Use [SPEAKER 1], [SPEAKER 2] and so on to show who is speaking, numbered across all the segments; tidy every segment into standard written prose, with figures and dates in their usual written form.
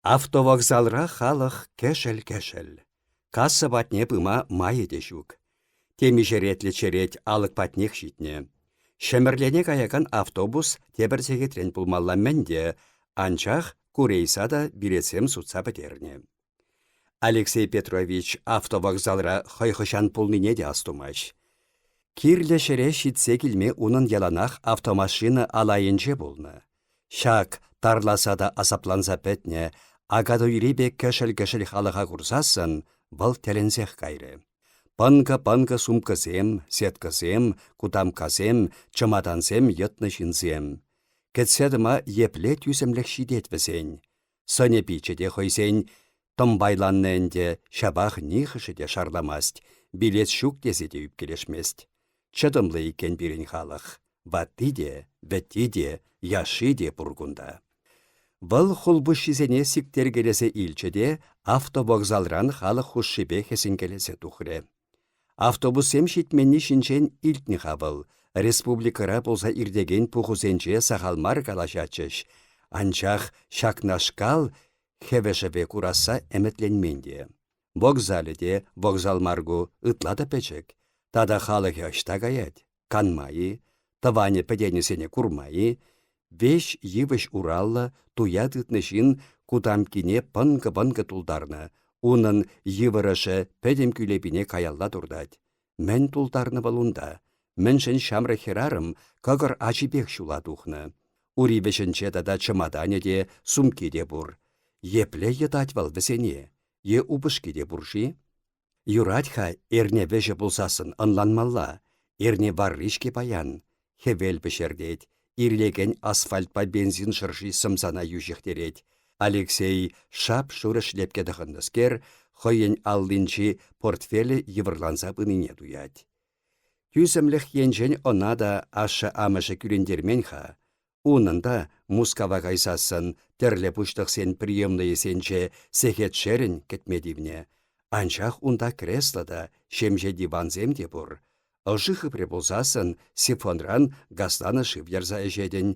[SPEAKER 1] Автовокзалра халӑх кӗшӗл-кӗшӗл. Касса патне пыма майӗ те ҫук. Темиҫе ретлӗ черет алӑк патнех ҫитнӗ. Ҫӗмӗрлене каякан автобус тепӗр сехетрен пулмалла-мӗн те, анчах ку рейса та билетсем сутса пӗтернӗ. Алексей Петрович автовокзалра хӑй хӑҫан пулнине те астумасть. Кирлӗ ҫӗре ҫитсе килме унӑн яланах автомашина ал айӗнче пулнӑ. Ҫак тарласа та асапланса пӗтнӗ Акатуйри пек кӗшӗл-кӗшӗл халӑха курсассӑн вӑл тӗлӗнсех кайрӗ. Пӑнкӑ-пӑнкӑ сумкӑсем, сеткӑсем, кутамккасем, чӑматансем йӑтнӑ ҫынсем. Кӗтсе тӑма епле тӳсӗмлӗх ҫитет вӗсен. Сӑнӗ-пичӗ те хӑйсен тӑмпайланнӑ ӗнтӗ, ҫапах нихӑшӗ те шарламасть, билет ҫук тесе те ӳпкелешмест. Чӑтӑмлӑ иккен пирӗн халӑх. Ватти те, вӗтти те, яшши те пур кунта. Вӑл хулпуҫҫисене сиктеркелесе илчӗ те автовокзалран халӑх хушшипе хӗсӗнкелесе тухрӗ. Автобуссем ҫитменни ҫинчен илтнӗ-ха вӑл, республикӑра пулса иртекен пухусенче сахал мар калаҫатчӗҫ, анчах ҫакнашкал хӗвӗшӗве курасса ӗмӗтленмен те. Вокзалӗ те вокзал мар ку, ытла та пӗчӗк. Тата халӑхӗ ӑҫта каять? Канма-и? Тӑванӗ-пӗтенӗсене курма-и? Веҫ йывӑҫ ураллӑ, туя тытнӑ ҫын кутамккине пӑнкӑ-пӑнкӑ тултарнӑ, унӑн йывӑрӑшӗ пӗтӗм кӳлепине каялла туртать. Мӗн тултарнӑ вӑл унта? Мӗншӗн ҫамрӑк хӗрарӑм кӑкӑр ачипех ҫула тухнӑ? Ури вӗҫӗнче тата чӑматанӗ те, сумки те пур. Епле йӑтать вӑл вӗсене? Е упӑшки те пур-ши? Юрать-ха эрне вӗҫӗ пулсассӑн ӑнланмалла. Эрне варри-ҫке паян. Хӗвел пӗҫертет, ирлекен асфальтпа бензин шӑрши сӑмсана йӳҫӗхтерет. Алексей шап-шурӑ шлепке тӑхӑннӑскер хӑйӗн аллинчи портфелӗ йывӑрланса пынине туять. Тӳсӗмлӗх енчен ӑна та ашшӗ-амӑшӗ кӳрентермен-ха. Унӑн та Мускава кайсассӑн тӗрлӗ пуҫлӑхсен приемнӑйӗсенче сехетшерӗн кӗтме тивнӗ. Анчах унта кресло та, ҫемҫе дивансем те пур. Ӑшӑ хыпрӗ пулсассӑн сифонран газланӑ шыв ярса ӗҫетӗн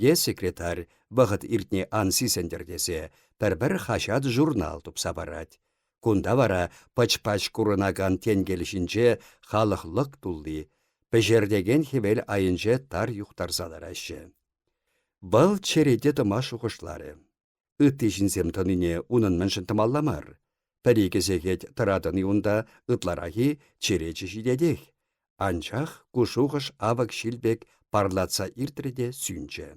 [SPEAKER 1] е секретарь вӑхӑт иртни ан сисӗнтӗр тесе пӗр-пӗр хаҫат-журнал тупса парать. Кунта вара пӑч-пач курӑнакан тенкел ҫинче халӑх лӑк тулли, пӗҫертекен хӗвел айӗнче тар юхтарса лараҫҫӗ. Вӑл черете тӑма шухӑшларӗ. Ытти ҫынсем тӑнине унӑн мӗншӗн тӑмалла мар? Пӗр-икӗ сехет тӑратӑн-и унта, ытларах-и, черечӗ ҫитетех. Анчах ку шухӑш авӑк ҫил пек парлатса иртрӗ те сӳнчӗ.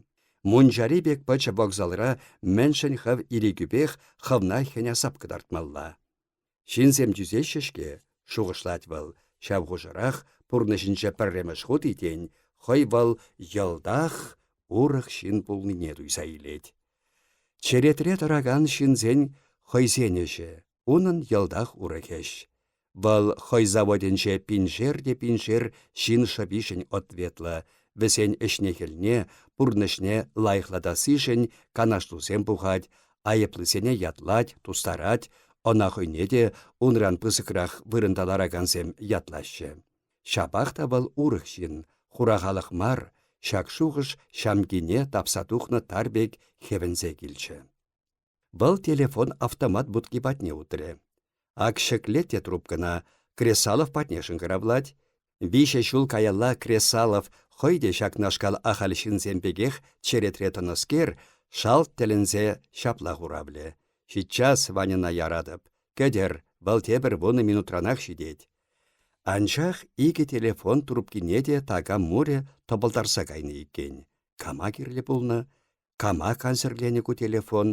[SPEAKER 1] Мунчари пек пӑчӑ вокзалра мӗншӗн хӑв ирӗкӳпех хӑвна хӗн-асап кӑтартмалла? Ҫынсем тӳсеҫҫӗ-ҫке, шухӑшлать вӑл, ҫав хушӑрах пурнӑҫӗнче пӗрремӗш хут-и тен, хӑй вӑл йӑлтах урӑх ҫын пулнине туйса илет. Черетре тӑракан ҫынсен хӑйсен ӗҫӗ, унӑн йӑлтах урӑх ӗҫ. Вӑл хӑй заводӗнче пиншер те пиншер ҫын шӑпишӗн ответлӑ, вӗсен ӗҫне-хӗлне, пурнӑҫне лайӑхлатассишӗн канашлусем пухать, айӑплисене ятлать, тустарать, ӑна хӑйне те унран пысӑкрах вырӑнта ларакансем ятлаҫҫӗ. Ҫапах та вӑл урӑх ҫын, хура халӑх мар, ҫак шухӑш ҫамкине тапса тухнӑ тар пек хӗвӗнсе килчӗ. Вӑл телефон автомат будки патне утрӗ. Ак ҫӗклет те трубкӑна, Кресалов патне шӑнкӑравлать. Виҫӗ ҫул каялла Кресалов хӑй те ҫакнашкал ахаль ҫынсем пекех черетре тӑнӑскер, шалт тӗлӗнсе ҫапла хуравлӗ. Ҫиччас Ваньӑна яратӑп. Кӗтӗр, вӑл тепӗр вунӑ минутранах ҫитет. Анчах икӗ телефон трубкине те такам мурӗ тӑпӑлтарса кайнӑ иккен. Кама кирлӗ пулнӑ? Кама кансӗрленӗ ку телефон?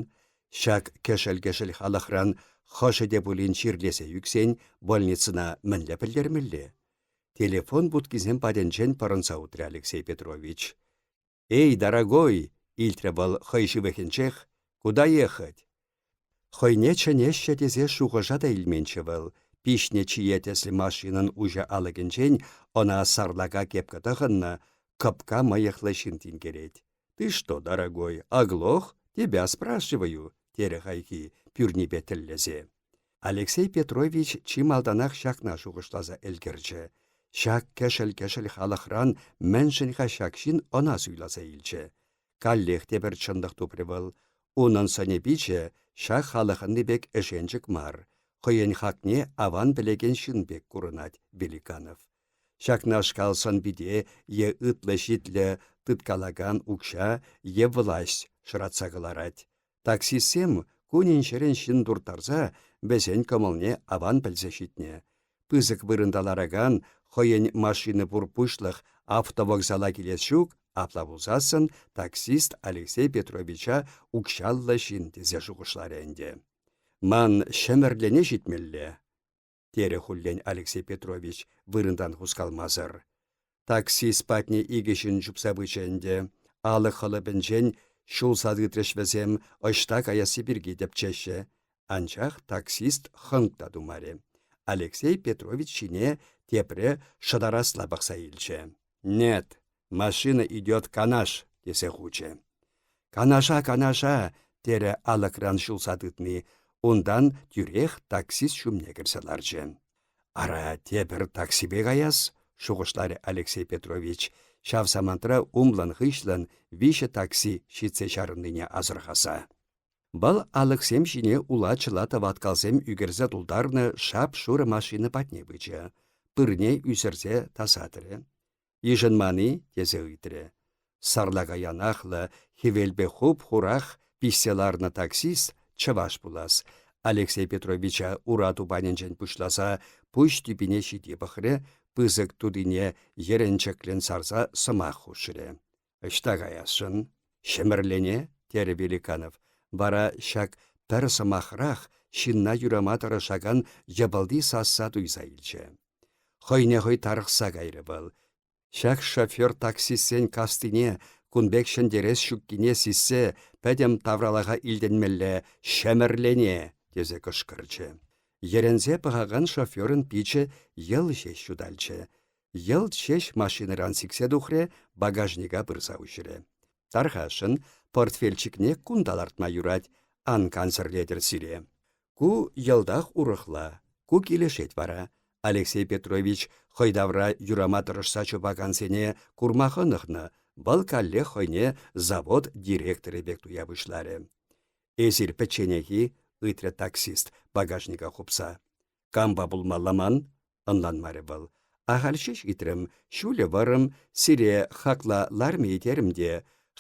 [SPEAKER 1] Ҫак кӗшӗл-кӗшӗл халӑхран хӑшӗ те пулин чирлесе ӳксен больницӑна мӗнле пӗлтермелле? Телефон будкисем патӗнчен пӑрӑнса утрӗ Алексей Петрович. «Эй, дорогой!» — илтрӗ вӑл хӑй ҫывӑхӗнчех. «Куда ехать?» Хӑйне чӗнеҫҫӗ тесе шухӑша та илменччӗ вӑл. Пиҫнӗ чие тӗслӗ машинӑн уҫӑ алӑкӗнчен ӑна сарлака кепка тӑхӑннӑ кӑпка мӑйӑхлӑ ҫын тинкерет. «Ты что, дорогой, оглох? Тебя спрашиваю», — терӗ хайхи пӳрнипе тӗллесе. Алексей Петрович чи малтанах ҫакна шухӑшласа ӗлкӗрчӗ. Ҫак кӗшӗл-кӗшӗл халӑхран мӗншӗн-ха ҫак ҫын ӑна суйласа илчӗ? Каллех тепӗр чӑнлӑх тупрӗ вӑл. Унӑн сӑнӗ-пичӗ. Ҫак халӑхӑнни пек ӗшенчӗк мар, хӑйӗн хакне аван пӗлекен ҫын пек курӑнать Великанов. Ҫакнашкал сӑн-пите е ытлӑ-ҫитлӗ тыткалакан укҫа е власть шӑратса кӑларать. Таксистсем кунӗн-ҫӗрӗн ҫын турттарса вӗсен кӑмӑлне аван пӗлсе ҫитнӗ. Пысӑк вырӑнта ларакан хӑйӗн машина пур пуҫлӑх автовокзала килес ҫук, апла пулсассӑн таксист Алексей Петровича укҫаллӑ ҫын тесе шухӑшларӗ ӗнтӗ. Ман Ҫӗмӗрлене ҫитмелле, терӗ хуллен Алексей Петрович вырӑнтан хускалмасӑр. Таксист патне икӗ ҫын чупса пычӗ ӗнтӗ. Алӑк хӑлӑпӗнчен ҫулса тытрӗҫ вӗсем, ӑҫта каясси пирки тӗпчеҫҫӗ. Анчах таксист хӑнк та тумарӗ. Алексей Петрович ҫине тепре шӑтарасла пӑхса илчӗ. «Нет, машина идет Канаш», тесе хучӗ. «Канаша, Канаша!» терӗ алӑкран ҫулса тытни. Унтан тӳрех таксист ҫумне кӗрсе ларчӗ. «Ара, тепӗр таксипе каяс», шухӑшларӗ Алексей Петрович. Ҫав самантра умлӑн-хыҫлӑн виҫӗ такси ҫитсе чарӑннине асӑрхаса. Вӑл алӑксем ҫине ула-чӑла тӑваткалсем ӳкерсе тултарнӑ шап-шурӑ машина патне пычӗ. Пырне ӳсӗрсе тасатрӗ. Йышӑнман-и? тесе ыйтрӗ. Сарлака янахлӑ, хӗвелпе хуп-хурах пиҫсе ларнӑ таксист чӑваш пулас. Алексей Петровича ура тупанӗнчен пуҫласа пуҫ тӳпине ҫити пӑхрӗ, пысӑк тутине йӗрӗнчӗклӗн сарса сӑмах хушрӗ. Ӑҫта каясшӑн? Ҫӗмӗрлене, терӗ Великанов. Вара ҫак пӗр сӑмахрах ҫынна юрама тӑрӑшакан йӑпӑлти сасса туйса илчӗ. Хӑйне хӑй тарӑхса кайрӗ вӑл. Ҫак шофер таксистсен кастине кун пек ҫӗнтерес ҫуккине сиссе пӗтӗм тавралӑха илтӗнмелле «Ҫӗмӗрлене!» тесе кӑшкӑрчӗ. Йӗрӗнсе пӑхакан шоферӑн пичӗ йӑл ҫеҫ ҫуталчӗ. Йӑлт ҫеҫ машинӑран сиксе тухрӗ, багажника пырса уҫрӗ. Тархасшӑн, портфельчикне кунта лартма юрать, ан кансӗрлетӗр сире. Ку йӑлтах урӑхла, ку килӗшет вара. Алексей Петрович хӑй тавра юрама тӑрӑшса чупакансене курма хӑнӑхнӑ, вӑл каллех хӑйне завод директорӗ пек туя пуҫларӗ. «Эсир пӗчченех-и?» ыйтрӗ таксист багажника хупса. «Кампа пулмалла ман?» ӑнланмарӗ вӑл. Ахаль ҫеҫ ыйтрӑм, ҫулӗ вӑрӑм, сире хакла лармӗ терӗм те,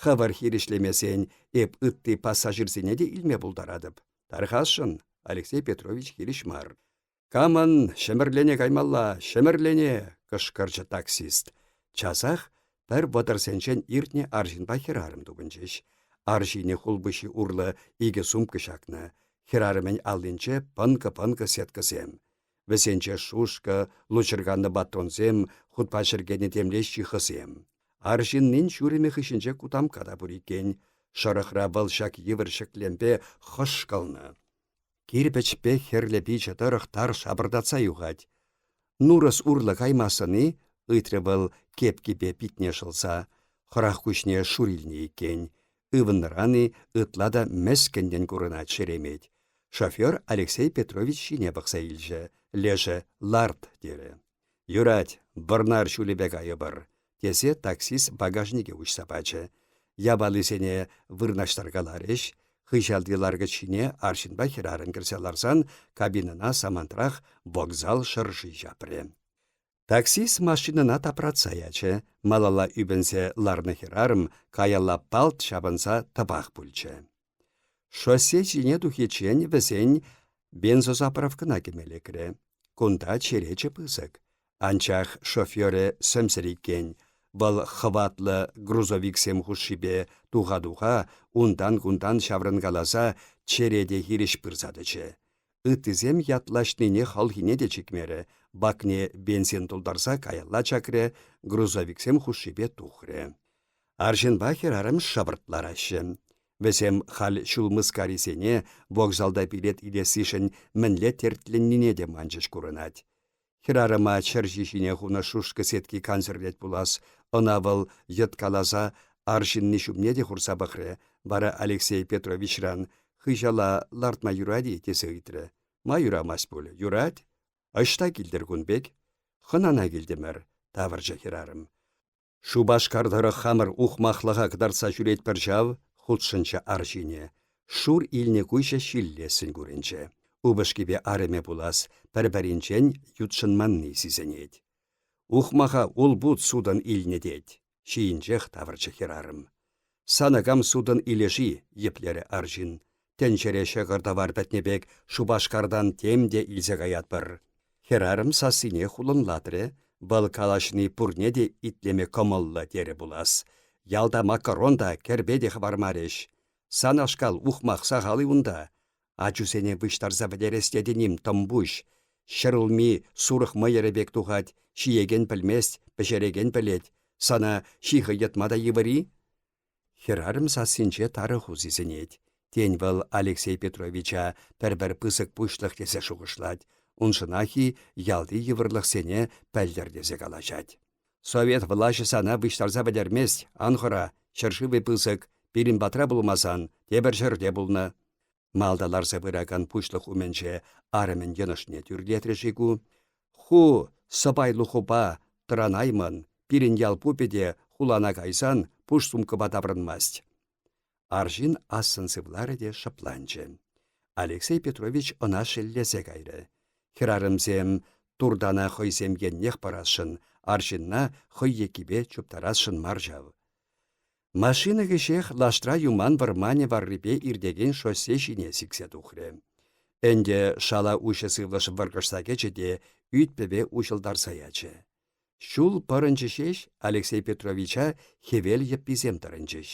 [SPEAKER 1] хӑвӑр хирӗҫлемесен эп ытти пассажирсене те илме пултаратӑп. Тархасшӑн, Алексей Петрович хирӗҫ мар. Камӑн Ҫӗмӗрлене каймалла, Ҫӗмӗрлене! кӑшкӑрчӗ таксист. Часах пӗр вӑтӑрсенчен иртнӗ арҫынпа хӗрарӑм тупӑнчӗҫ. Арҫынӗ хулпуҫҫи урлӑ икӗ сумка ҫакнӑ. Хӗрарӑмӗн аллинче пӑнкӑ-пӑнкӑ сеткӑсем. Вӗсенче шушкӑ, лучӑрканнӑ батонсем, хутпа чӗркенӗ темле ҫыхӑсем. Арҫыннин ҫурӑмӗ хыҫӗнче кутамкка та пур иккен. Шӑрӑхра вӑл ҫак йывӑр ҫӗклемпе хӑшкӑлнӑ. Кирпӗчпе хӗрлӗ пичӗ тӑрӑх тар шапӑртатса юхать. «Нурӑс урлӑ каймастӑн-и?» — ыйтрӗ вӑл кепкипе питне шӑлса. Хӑрах куҫне шур илнӗ иккен. Ывӑннӑран-и ытла та мӗскӗннӗн курӑнать шеремет. Шофер Алексей Петрович ҫине пӑхса илчӗ. Лешӗ «ларт» терӗ. «Юрать, Вӑрнар ҫулӗпе кайӑпӑр», тесе таксист багажнике уҫса пачӗ. Япалисене вырнаҫтаркаларӗҫ. Хыҫалти ларкӑч ҫине арҫынпа хӗрарӑм кӗрсе ларсан кабинӑна самантрах вокзал шӑрши ҫапрӗ. Таксист машинӑна тапратса ячӗ, малалла ӳпӗнсе ларнӑ хӗрарӑм каялла палт ҫапӑнса тӑпах пулчӗ. Шоссе ҫине тухиччен вӗсен бензозаправкӑна кӗме лекрӗ. Кунта черечӗ пысӑк. Анчах шоферӗ сӗмсӗр иккен. Вӑл хӑватлӑ грузовиксем хушшипе туха-туха унтан-кунтан ҫаврӑнкаласа черете хирӗҫ пырса тӑчӗ. Ыттисем ятлаҫнине хӑлхине те чикмерӗ, бакне бензин тултарса каялла чакрӗ, грузовиксем хушшипе тухрӗ. Арҫынпа хӗрарӑм шӑпӑрт лараҫҫӗ. Вӗсем халь ҫул мыскарисене вокзалта билет илессишӗн мӗнле тертленнине те манчӗҫ курӑнать. Хӗрарӑма чӗрҫи ҫине хунӑ шушкӑ сетки кансӗрлет пулас, ӑна вӑл йӑткаласа арҫынни ҫумне те хурса пӑхрӗ, вара Алексей Петровичран «Хыҫала лартма юрать-и?» тесе ыйтрӗ. «Ма юрамасть пуль, юрать. Ӑҫта килтӗр кун пек?» «Хӑнана килтӗмӗр», — тавӑрчӗ хӗрарӑм. Шупашкар тӑрӑх хамӑр ухмахлӑха кӑтартса ҫӳретпӗр ҫав, хутшӑнчӗ арҫынӗ. Шур илнӗ куҫӗ ҫиллессӗн курӑнчӗ. Упӑшкипе арӑмӗ пулас пӗр-пӗринчен ютшӑнманни сисӗнет. Ухмаха улпут сутӑн илнӗ тет, ҫийӗнчех тавӑрчӗ хӗрарӑм. Сана кам сутӑн илӗ-ши? йӗплерӗ арҫын. Тӗнчере ҫӑкӑр-тӑвар пӗтнӗ пек Шупашкартан тем те илсе каятпӑр. Хӗрарӑм сассине хулӑнлатрӗ, вӑл калаҫни пурне те итлеме кӑмӑллӑ терӗ пулас. Ялта макарон та, кӗрпе те хӑвармарӗҫ. Санашкал ухмах сахал-и унта? Ачусене выҫтарса пӗтерес тетӗн-им, тӑмпуҫ? Ҫӗрулми сурӑх мӑйӑрӗ пек тухать, ҫиекен пӗлмест, пӗҫерекен пӗлет. Сана ҫыхӑ йӑтма та йывӑр-и? Хӗрарӑм сассинче тарӑху сисӗнет. Тен, вӑл Алексей Петровича пӗр-пӗр пысӑк пуҫлӑх тесе шухӑшлать, уншӑнах-и ялти йывӑрлӑхсене пӗлтӗр тесе калаҫать. Совет влаҫӗ сана выҫтарса пӗтермест, ан хӑра, ҫӗршывӗ пысӑк, пирӗн патра пулмасан тепӗр ҫӗрте пулнӑ. Малта ларса пыракан пуҫлӑх умӗнче арӑмӗн йӑнӑшне тӳрлетрӗ-ши ку? Ху сӑпайлӑхупа тӑранаймӑн, пирӗн ял пупӗ те хулана кайсан пуш сумкӑпа таврӑнмасть. Арҫын ассӑн сывларӗ те шӑпланчӗ. Алексей Петрович ӑна шеллесе кайрӗ. Хӗрарӑмсем туртана хӑйсем еннех пӑрасшӑн, арҫынна хӑй еккипе чуптарасшӑн мар ҫав. Машина кӗҫех лаштра юман вӑрманӗ варрипе иртекен шоссе ҫине сиксе тухрӗ. Ӗнтӗ шала уҫӑ сывлӑш вӑркӑшса кӗчӗ те ӳт-пӗве уҫӑлтарса ячӗ. Ҫул пӑрӑнчӗ ҫеҫ Алексей Петровича хӗвел йӗпписем тӑрӑнчӗҫ.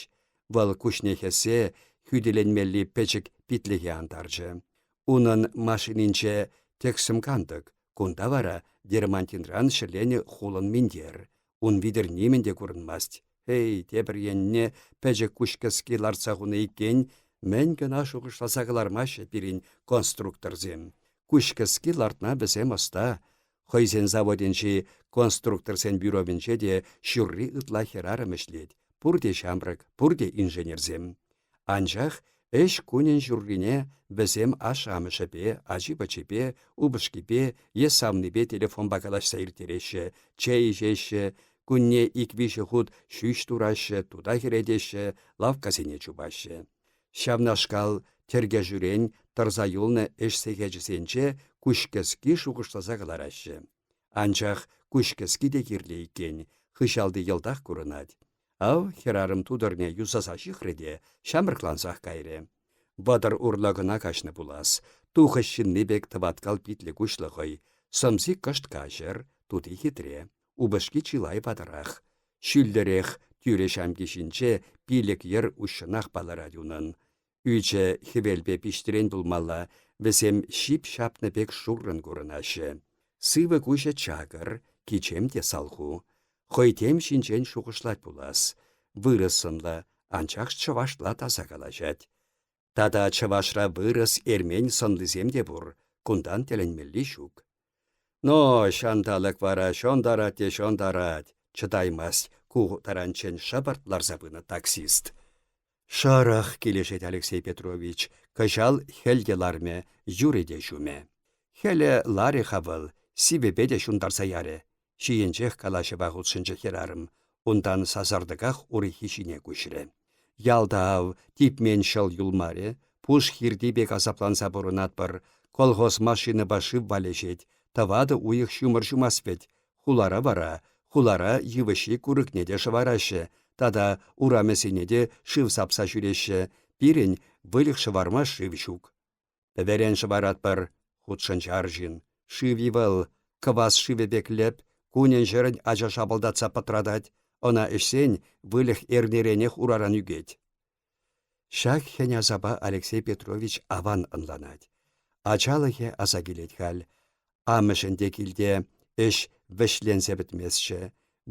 [SPEAKER 1] Вӑл куҫне хӗссе хӳтӗленмелли пӗчӗк питлӗхе антарчӗ. Унӑн машининче тӗксӗм кантӑк, кунта вара дермантинран ҫӗленӗ хулӑн минтер. Ун витӗр нимӗн те курӑнмасть. Эй, тепӗр енне пӗчӗк куҫкӗски лартса хунӑ иккен, мӗн кӑна шухӑшласа кӑлармаҫҫӗ пирӗн конструкторсем. Куҫкӗски лартма вӗсем ӑста. Хӑйсен заводӗнчи конструкторсен бюровӗнче те ҫурри ытла хӗрарӑм ӗҫлет, пурте ҫамрӑк, пурте инженерсем. Анчах ӗҫ кунӗн ҫуррине вӗсем ашшӗ-амӑшӗпе, ачи-пӑчипе, упӑшкипе е савнипе телефонпа калаҫса ирттереҫҫӗ, чей ӗҫеҫҫӗ, кунне ик-виҫӗ хут ҫӳҫ тураҫҫӗ, тута хӗретеҫҫӗ, лавккасене чупаҫҫӗ. Ҫавнашкал тӗркешӳрен тӑрса юлнӑ ӗҫ сехечӗсенче куҫкӗски шухӑшласа кӑлараҫҫӗ. Анчах куҫкӗски те кирлӗ иккен, хыҫалти йӑлтах курӑнать. Ав хӗрарӑм тутӑрне юсаса ҫыхрӗ те ҫамрӑклансах кайрӗ. Вӑтӑр урлӑ кӑна каҫнӑ пулас. Тухӑҫ ҫынни пек тӑваткал питлӗ куҫлӑ хӑй. Сӑмси кӑшт каҫӑр, тути хитре. Упӑшки чылай ватӑрах. Ҫӳллӗрех тӳрӗ ҫамки ҫинче пилӗк йӗр уҫҫӑнах палӑрать унӑн. Ӳчӗ хӗвелпе пиҫтрен пулмалла, вӗсем ҫип ҫапнӑ пек шуррӑн курӑнаҫҫӗ. Сывӑ куҫӗ чакӑр, кичем те салху. Хӑй тем ҫинчен шухӑшлать пулас. Вырӑс сӑнлӑ, анчах чӑвашла таса калаҫать. Тата чӑвашра вырӑс эрмен сӑнлисем те пур, кунтан тӗлӗнмелли ҫук. Но ҫанталӑк вара ҫонтарать те ҫонтарать, чӑтаймасть ку таранччен шӑпӑрт ларса пынӑ таксист. Шӑрӑх, килӗшет Алексей Петрович, кӑҫал хӗл те лармӗ, юрӗ те ҫумӗ. Хӗлӗ ларӗ-ха вӑл, сивӗпе те ҫунтарса ярӗ. Ҫийӗнчех калаҫӑва хутшӑнчӗ хӗрарӑм. Унтан сасартӑках урӑххи ҫине куҫрӗ. Ялта ав типмен ҫӑл юлмарӗ, пуш хирти пек асапланса пурӑнатпӑр, колхоз машинӑпа шыв валеҫет, тӑватӑ уйӑх ҫумӑр ҫумасть вӗт. Хулара вара, хулара йывӑҫҫи курӑкне те шӑвараҫҫӗ тата урамӗсене те шыв сапса ҫӳреҫҫӗ, пирӗн выльӑх шӑварма шыв ҫук. Пӗверен шӑваратпӑр, хутшӑнчӗ арҫын. Шыв-и вӑл, кӑвас шывӗ пек лӗп, кунӗн-ҫӗрӗн ача шапӑлтатса пӑтратать. Ӑна ӗҫсен выльӑх эрнеренех ураран ӳкет. Ҫак хӗн-асапа Алексей Петрович аван ӑнланать. Ачалӑхӗ аса килет халь. Амӑшӗн те килте ӗҫ вӗҫленсе пӗтместчӗ.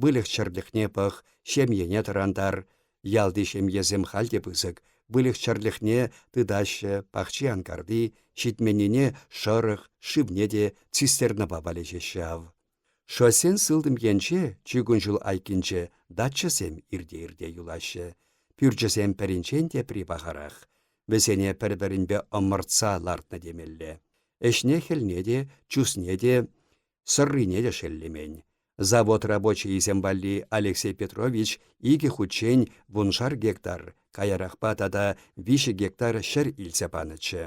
[SPEAKER 1] Выльӑх-чӗрлӗхне пӑх, ҫемьене тӑрантар. Ялти ҫемьесем халь те пысӑк, выльӑх-чӗрлӗхне тытаҫҫӗ, пахчи-анкарти, ҫитменнине шӑрӑх, шывне те цистернӑпа валеҫеҫҫӗ ав. Шоссен сылтӑм енче, чукун ҫул айккинче, дачӑсем ирте-ирте юлаҫҫӗ. Пӳрчӗсем пӗринчен тепри пахарах. Вӗсене пӗр-пӗринпе ӑмӑртса лартнӑ темелле. Ӗҫне-хӗлне те, чусне те, сӑррине те шеллемен. Завод рабочийӗсем валли Алексей Петрович икӗ хутчен вуншар гектар, каярахпа тата виҫӗ гектар ҫӗр илсе панӑччӗ.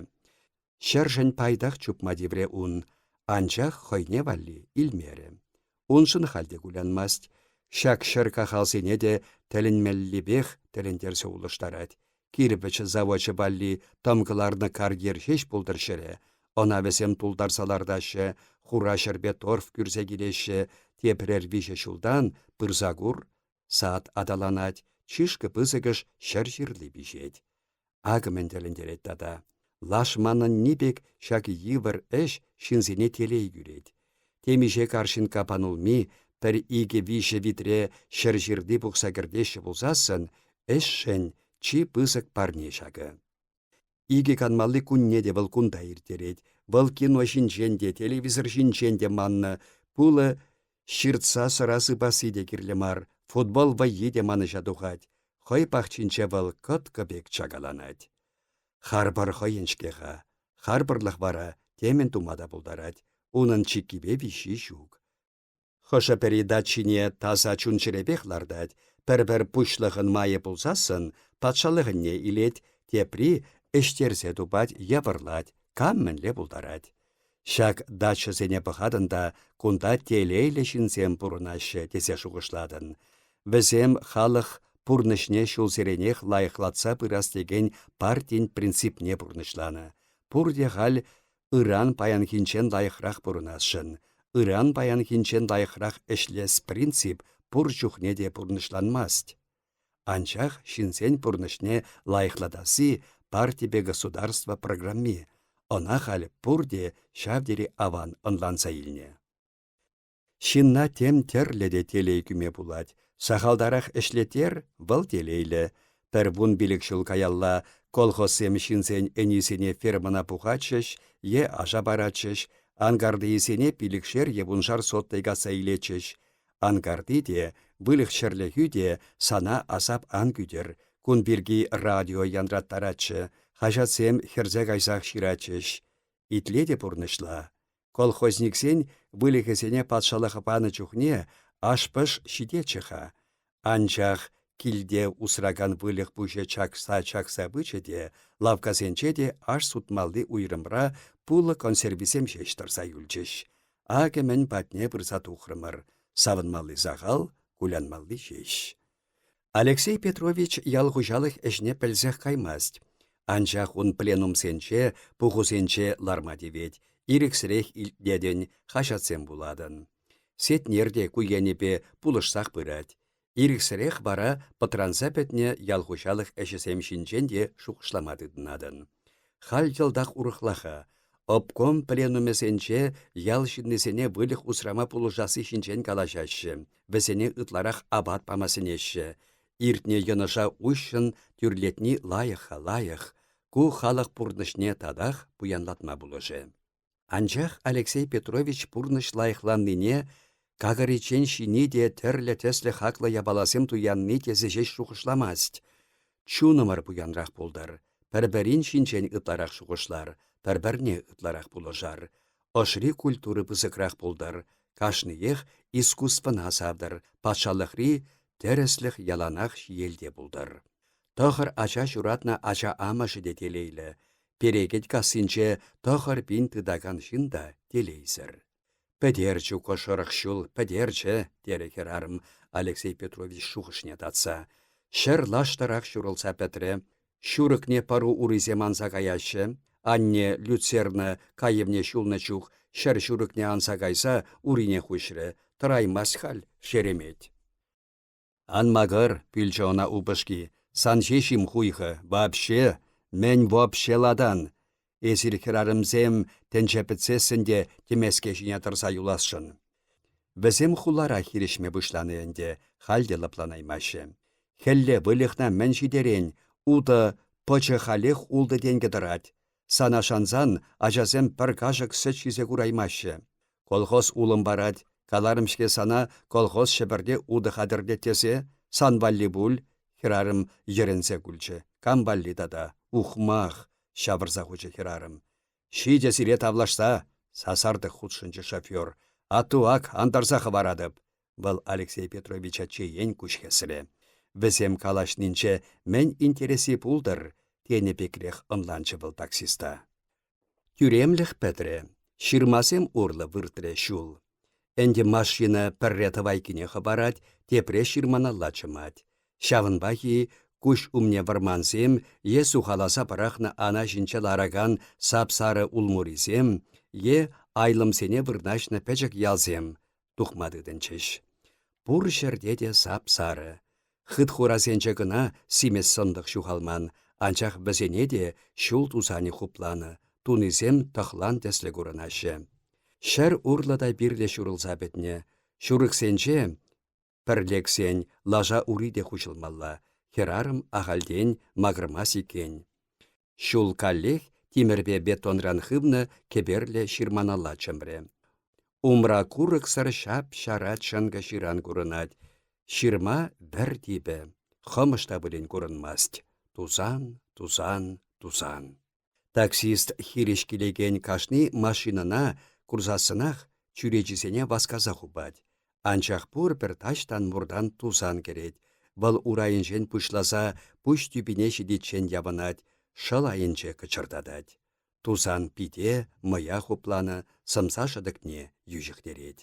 [SPEAKER 1] Ҫӗршӗн пайтах чупма тиврӗ ун, анчах хӑйне валли илмерӗ. Уншӑн халь те кулянмасть. Ҫак ҫӗр кахалсене те тӗлӗнмеллипех тӗлӗнтерсе улӑштарать. Кирпӗч завочӗ валли тӑм кӑларнӑ карьер ҫеҫ пултӑр ҫӗре. Ӑна вӗсем тултарса лартаҫҫӗ, хура ҫӗрпе торф кӳрсе килеҫҫӗ, тепрер виҫӗ ҫултан пырса кур, сад аталанать, чышкӑ пысӑкӑш ҫӗр ҫырли пиҫет. Акӑ мӗн тӗлӗнтерет тата. Лашманӑнни пек ҫак йывӑр ӗҫ ҫынсене телей кӳрет. Темиҫе карҫынкка панулми, пӗр-икӗ-виҫӗ витре ҫӗр ҫырли пухса кӗртеҫҫӗ пулсассӑн, ӗҫшӗн чи пысӑк парне ҫакӑ. Икӗ канмалли кунне те вӑл кунта ирттерет. Вӑл кино ҫинчен те, телевизор ҫинчен те маннӑ, пулӑ ҫыртса сӑра сыпасси те кирлӗ мар, футбол вӑййи те манӑҫа тухать. Хӑй пахчинче вӑл кӑткӑ пек чакаланать. Харпӑр хӑйӗн-ҫке-ха. Харпӑрлӑх вара темӗн тума та пултарать. Унӑн чиккипе виҫи ҫук. Хӑшӗ-пӗри дачине таса чун-чӗрепех лартать, пӗр-пӗр пуҫлӑхӑн майӗ пулсассӑн патшалӑхӑнне илет, тепри ӗҫтерсе тупать е вӑрлать, кам мӗнле пултарать. Ҫак дачӑсене пӑхатӑн та кунта телейлӗ ҫынсем пурӑнаҫҫӗ тесе шухӑшлатӑн. Вӗсем халӑх пурнӑҫне ҫулсеренех лайӑхлатса пырас текен партин принципне пурнӑҫланӑ. Пурте халь ыран паянхинчен лайӑхрах пурӑнасшӑн. Ыран паянхинчен лайӑхрах ӗҫлес принцип пур чухне те пурнӑҫланмасть. Анчах ҫынсен пурнӑҫне лайӑхлатасси партипе государство программи. Ӑна халь пурте ҫав тери аван ӑнланса илнӗ. Ҫынна тем тӗрлӗ те телей кӳме пулать. Сахалтарах ӗҫлетер – вӑл телейлӗ. Пӗр вунпилӗк ҫул каялла колхозсем ҫынсен ӗнисене фермӑна пухатчӗҫ е аша паратчӗҫ, анкартийӗсене пилӗкшер е вуншар сотӑй касса илетчӗҫ. Анкарти те, выльӑх-чӗрлӗхӳ те сана асап ан кӳтӗр. Кун пирки радио янраттаратчӗ, хаҫатсем хӗрсе кайсах ҫыратчӗҫ. Итле те пурнӑҫла. Колхозниксен выльӑхӗсене патшалӑха панӑ чухне аш-пӑш ҫитетчӗ-ха. Анчах килте усракан выльӑх пуҫӗ чакса-чакса пычӗ те лавккасенче те аш сутмалли уйрӑмра пулӑ консервисем ҫеҫ тӑрса юлчӗҫ. Акӑ мӗн патне пырса тухрӑмӑр. Савӑнмалли сахал, кулянмалли ҫеҫ. Алексей Петрович ял хуҫалӑх ӗҫне пӗлсех каймасть. Анчах ун пленумсенче, пухусенче ларма тивет, ирӗксӗрех илтетӗн, хаҫатсем вулатӑн. Сетнер те ку енӗпе пулӑшсах пырать. Ирӗксӗрех вара пӑтранса пӗтнӗ ял хуҫалӑх ӗҫӗсем ҫинчен те шухӑшлама тытӑнатӑн. Халь йӑлтах урӑхлаха. Обком пленумӗсенче ял ҫыннисене выльӑх усрама пулӑшасси ҫинчен калаҫаҫҫӗ, вӗсене ытларах апат пама сӗнеҫҫӗ. Иртнӗ йӑнӑша уҫҫӑн тӳрлетни лайӑх-ха, лайӑх. Ку халӑх пурнӑҫне татах пуянлатма пулӑшӗ. Анчах Алексей Петрович пурнӑҫ лайӑхланнине какӑриччен ҫини те тӗрлӗ тӗслӗ хаклӑ япаласем туянни тесе ҫеҫ шухӑшламасть. Чунӑмӑр пуянрах пултӑр, пӗр-пӗрин ҫинчен ытларах шухӑшлар, пӗр-пӗрне ытларах пулӑшар. Ӑшри культура пысӑкрах пултӑр, кашниех искусствӑна савтӑр, патшалӑхри тӗрӗслӗх яланах ҫиелте пултӑр. Тӑхӑр ача ҫуратнӑ ача амӑшӗ те телейлӗ. Перекет кассинче 9000 тытакан ҫын та телейсӗр. Пӗтерчӗ ку шӑрӑх ҫул, пӗтерчӗ, терӗ хӗрарӑм Алексей Петрович шухӑшне татса. Ҫӗр лаштӑрах ҫурӑлса пӗтрӗ. Ҫурӑкне пӑру урисем анса каяҫҫӗ. Анне люцерна кайӑвне ҫулнӑ чух ҫӗр ҫурӑкне анса кайса урине хуҫрӗ. Тӑраймасть халь шеремет. «Ан макӑр», — пӳлчӗ ӑна упӑшки, — «сан ҫеҫ-им хуйхӑ, вообще, мӗн вообще латан? Эсир хӗрарӑмсем тӗнче пӗтсессӗн те тӗмеске ҫине тӑрса юласшӑн». Вӗсем хулара хирӗҫме пуҫланӑ ӗнтӗ, халь те лӑпланаймаҫҫӗ. Хӗлле выльӑхна мӗн ҫитерен, утӑ пӑчӑ халех ултӑ тенкӗ тӑрать. Сана шансан ачасем пӗр кашӑк сӗт ҫисе кураймаҫҫӗ. Колхоз улӑм парать, каларӑм-ҫке сана колхоз Ҫӗпӗрте утӑ хатӗрлет тесе, сан валли пуль, хӗрарӑм йӗрӗнсе кулчӗ. Кам валли тата? Ухмах, ҫавӑрса хучӗ хӗрарӑм. Ҫитӗ сире тавлашса, сасартӑк хутшӑнчӗ шофер. Атту ак антарса хӑваратӑп. Вӑл Алексей Петровича чеен куҫ хӗсрӗ. Вӗсем калаҫнинче мӗн интереси пултӑр, тенӗ пекрех ӑнланчӗ вӑл таксиста. Тӳремлӗх пӗтрӗ, ҫырмасем урлӑ выртрӗ ҫул. Ӗнтӗ машина пӗрре тӑвайкине хӑпарать, тепре ҫырманалла чӑмать. Ҫавӑнпах-и куҫ умне вӑрмансем е сухаласа пӑрахнӑ ана ҫинче ларакан сап-сарӑ улмурисем е айлӑмсене вырнаҫнӑ пӗчӗк ялсем тухма тытӑнчӗҫ. Пур ҫӗрте те сап-сарӑ. Хытхурасенче кӑна симӗс сӑнлӑх ҫухалман, анчах вӗсене те ҫул тусанӗ хупланӑ, тунисем тӑхлан тӗслӗ курӑнаҫҫӗ. Ҫӗр урлӑ та вирлӗ ҫурӑлса пӗтнӗ. Ҫурӑксенче, пӗрлексен, лаша ури те хуҫӑлмалла. Хӗрарӑм ахальтен макӑрмасть иккен. Ҫул каллех тимӗрпе бетонран хывнӑ кӗперлӗ ҫырманалла чӑмрӗ. Умра курӑксӑр ҫап-ҫара чӑнкӑ ҫыран курӑнать. Ҫырма вӗр типӗ, хӑмӑш та пулин курӑнмасть. Тусан, тусан, тусан. Таксист хирӗҫ килекен кашни машинӑна курсассӑнах чӳречисене васкаса хупать. Анчах пур пӗр таҫтан-муртан тусан кӗрет, вӑл урайӗнчен пуҫласа пуҫ тӳпине ҫитиччен явӑнать, шӑл айӗнче кӑчӑртатать. Тусан пите, мӑя хупланӑ, сӑмса шӑтӑкне йӳҫӗхтерет.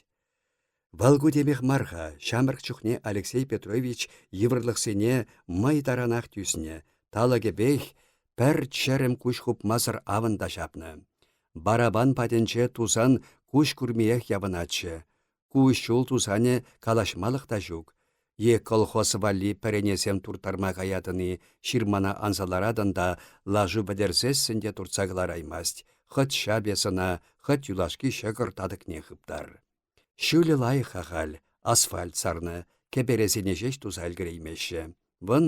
[SPEAKER 1] Вӑл ку темех мар-ха, ҫамрӑк чухне Алексей Петрович йывӑрлӑхсене мӑй таранах тӳснӗ, талӑкӗпех пӗр чӗрӗм куҫ хупмасӑр авӑн та ҫапнӑ. Барабан патӗнче тусан куҫ курмиех явӑнатчӗ. Ку ҫул тусанӗ калаҫмалӑх та ҫук. Е колхоз валли пӗренесем турттарма каятӑн-и, ҫырмана анса ларатӑн та лашу пӗтерсессӗн те туртса кӑлараймасть, хӑть ҫап эс ӑна, хӑть юлашки ҫӑкӑр татӑкне хыптар. Ҫулӗ лайӑх-ха халь, асфальт сарнӑ, кӗпересене ҫеҫ туса ӗлкӗреймеҫҫӗ. Вӑн,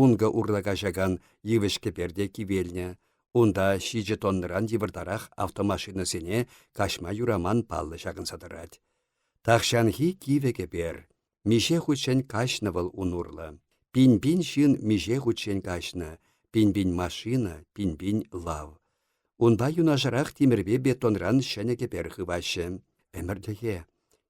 [SPEAKER 1] ункӑ урлӑ каҫакан йывӑҫ кӗпер те кивелнӗ. Унта ҫичӗ тоннӑран йывӑртарах автомашинӑсене каҫма юраман паллӑ ҫакӑнса тӑрать. Тахҫанхи кивӗ кӗпер. Миҫе хутчен каҫнӑ вӑл ун урлӑ. Пин-пин ҫын миҫе хутчен каҫнӑ, пин-пин машина, пин-пин лав. Унпа юнашарах тимӗрпе бетонран ҫӗнӗ кӗпер хываҫҫӗ. Ӗмӗрлӗхе.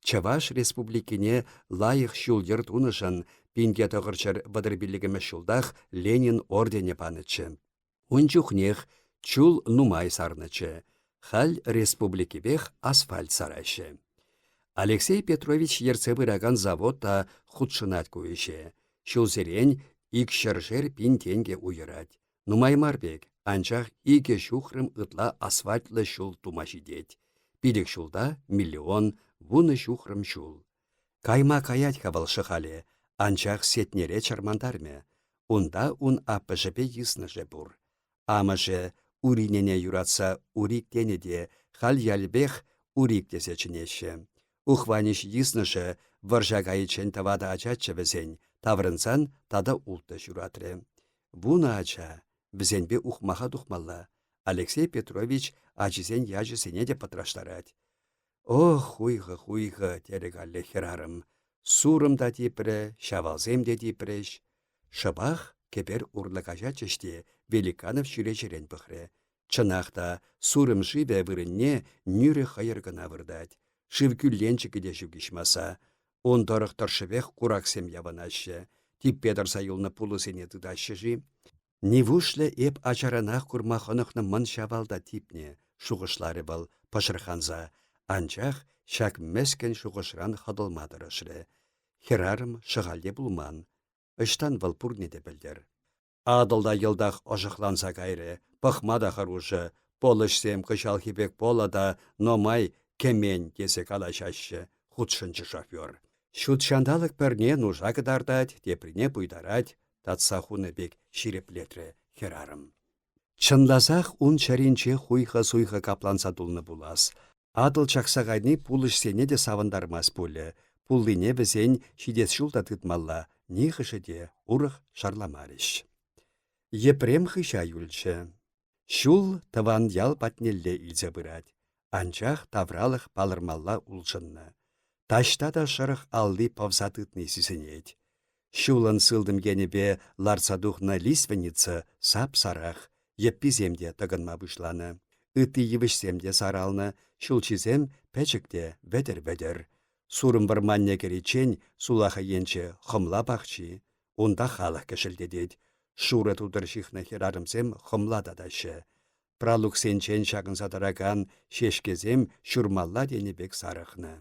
[SPEAKER 1] Чӑваш Республикине лайӑх ҫул-йӗр тунӑшӑн 1935 ҫултах Ленин орденӗ панӑччӗ. Ун чухнех чул нумай сарнӑччӗ. Халь республикипех асфальт сараҫҫӗ. Алексей Петрович ертсе пыракан завод та хутшӑнать ку ӗҫе. Ҫулсерен икҫӗршер пин тенкӗ уйӑрать. Нумай мар пек, анчах икӗ ҫухрӑм ытла асфальтлӑ ҫул тума ҫитет. Пилӗк ҫулта миллион, вунӑ ҫухрӑм ҫул. Кайма каять-ха вӑл Шӑхале, анчах Сетнере чӑрмантармӗ. Унта ун аппӑшӗпе йыснӑшӗ пур. Амӑшӗ Уринене юратса Урик тенӗ те халь ялӗпех Урик тесе чӗнеҫҫӗ. Ухванӗҫ йыснӑшӗ вӑрҫа кайиччен тӑватӑ ачаччӗ вӗсен, таврӑнсан тата улттӑ ҫуратрӗ. Вунӑ ача, вӗсемпе ухмаха тухмалла. Алексей Петрович ачисен ячӗсене те пӑтраштарать. Ох, хуйхӑ, хуйхӑ, терӗ каллех хӗрарӑм. Сурӑм та типрӗ, ҫавалсем те типрӗҫ. Шӑпах кӗпер урлӑ каҫатчӗҫ те Великанов чӳречерен пӑхрӗ. Чӑнах та, сурӑм шывӗ вырӑнне нӳрӗ хӑйӑр кӑна выртать. Шыв кӳлленчӗкӗ те ҫук иҫмаса. Ун тӑрӑх тӑршшӗпех кураксем явӑнаҫҫӗ. Типпе тӑрса юлнӑ пулӑсене тытаҫҫӗ-ши? Нивушлӗ эп ачаранах курма хӑнӑхнӑ мӑн Ҫавалта типнӗ, шухӑшларӗ вӑл пӑшӑрханса, анчах ҫак мӗскӗн шухӑшран хӑтӑлма тӑрӑшрӗ. Хӗрарӑм Шӑхальте пулман. Ӑҫтан вӑл пурне те пӗлтӗр. Атӑл та йӑлтах ӑшӑхланса кайрӗ, пӑхма та хӑрушӑ, полӑҫсем кӑҫалхи пек полӑ та нумай кӗмен тесе калаҫаҫҫӗ, хутшӑнчӗ шофер. Ҫутҫанталӑк пӗрне нуша кӑтартать, теприне пуйтарать, татса хунӑ пек ҫирӗплетрӗ хӗрарӑм. Чӑнласах ун чӗринче хуйхӑ-суйхӑ капланса тулнӑ пулас. Атӑл чакса кайни пулӑҫсене те савӑнтармасть пулӗ. Пуллине вӗсен ҫитес ҫул та тытмалла, нихӑшӗ те урӑх шарламарӗҫ. Епрем хыҫа юлчӗ. Ҫул тӑван ял патнелле илсе пырать. Анчах тавралӑх палӑрмалла улшӑннӑ. Таҫта та шӑрӑх алли пӑвса тытни сисӗнет. Ҫулӑн сылтӑм енӗпе ларса тухнӑ лиственница сап-сарах, йӗпписем те тӑкӑнма пуҫланӑ. Ытти йывӑҫсем те саралнӑ, ҫулҫисем пӗчӗк те вӗтӗр-вӗтӗр. Сурӑм вӑрманне кӗриччен сулахай енче хӑмла пахчи, унта халӑх кӗшӗлтетет. Шурӑ тутӑр ҫыхнӑ хӗрарӑмсем хӑмла татаҫҫӗ. Пралуксенчен ҫакӑнса тӑракан ҫеҫкесем ҫурмалла тенӗ пек сарӑхнӑ.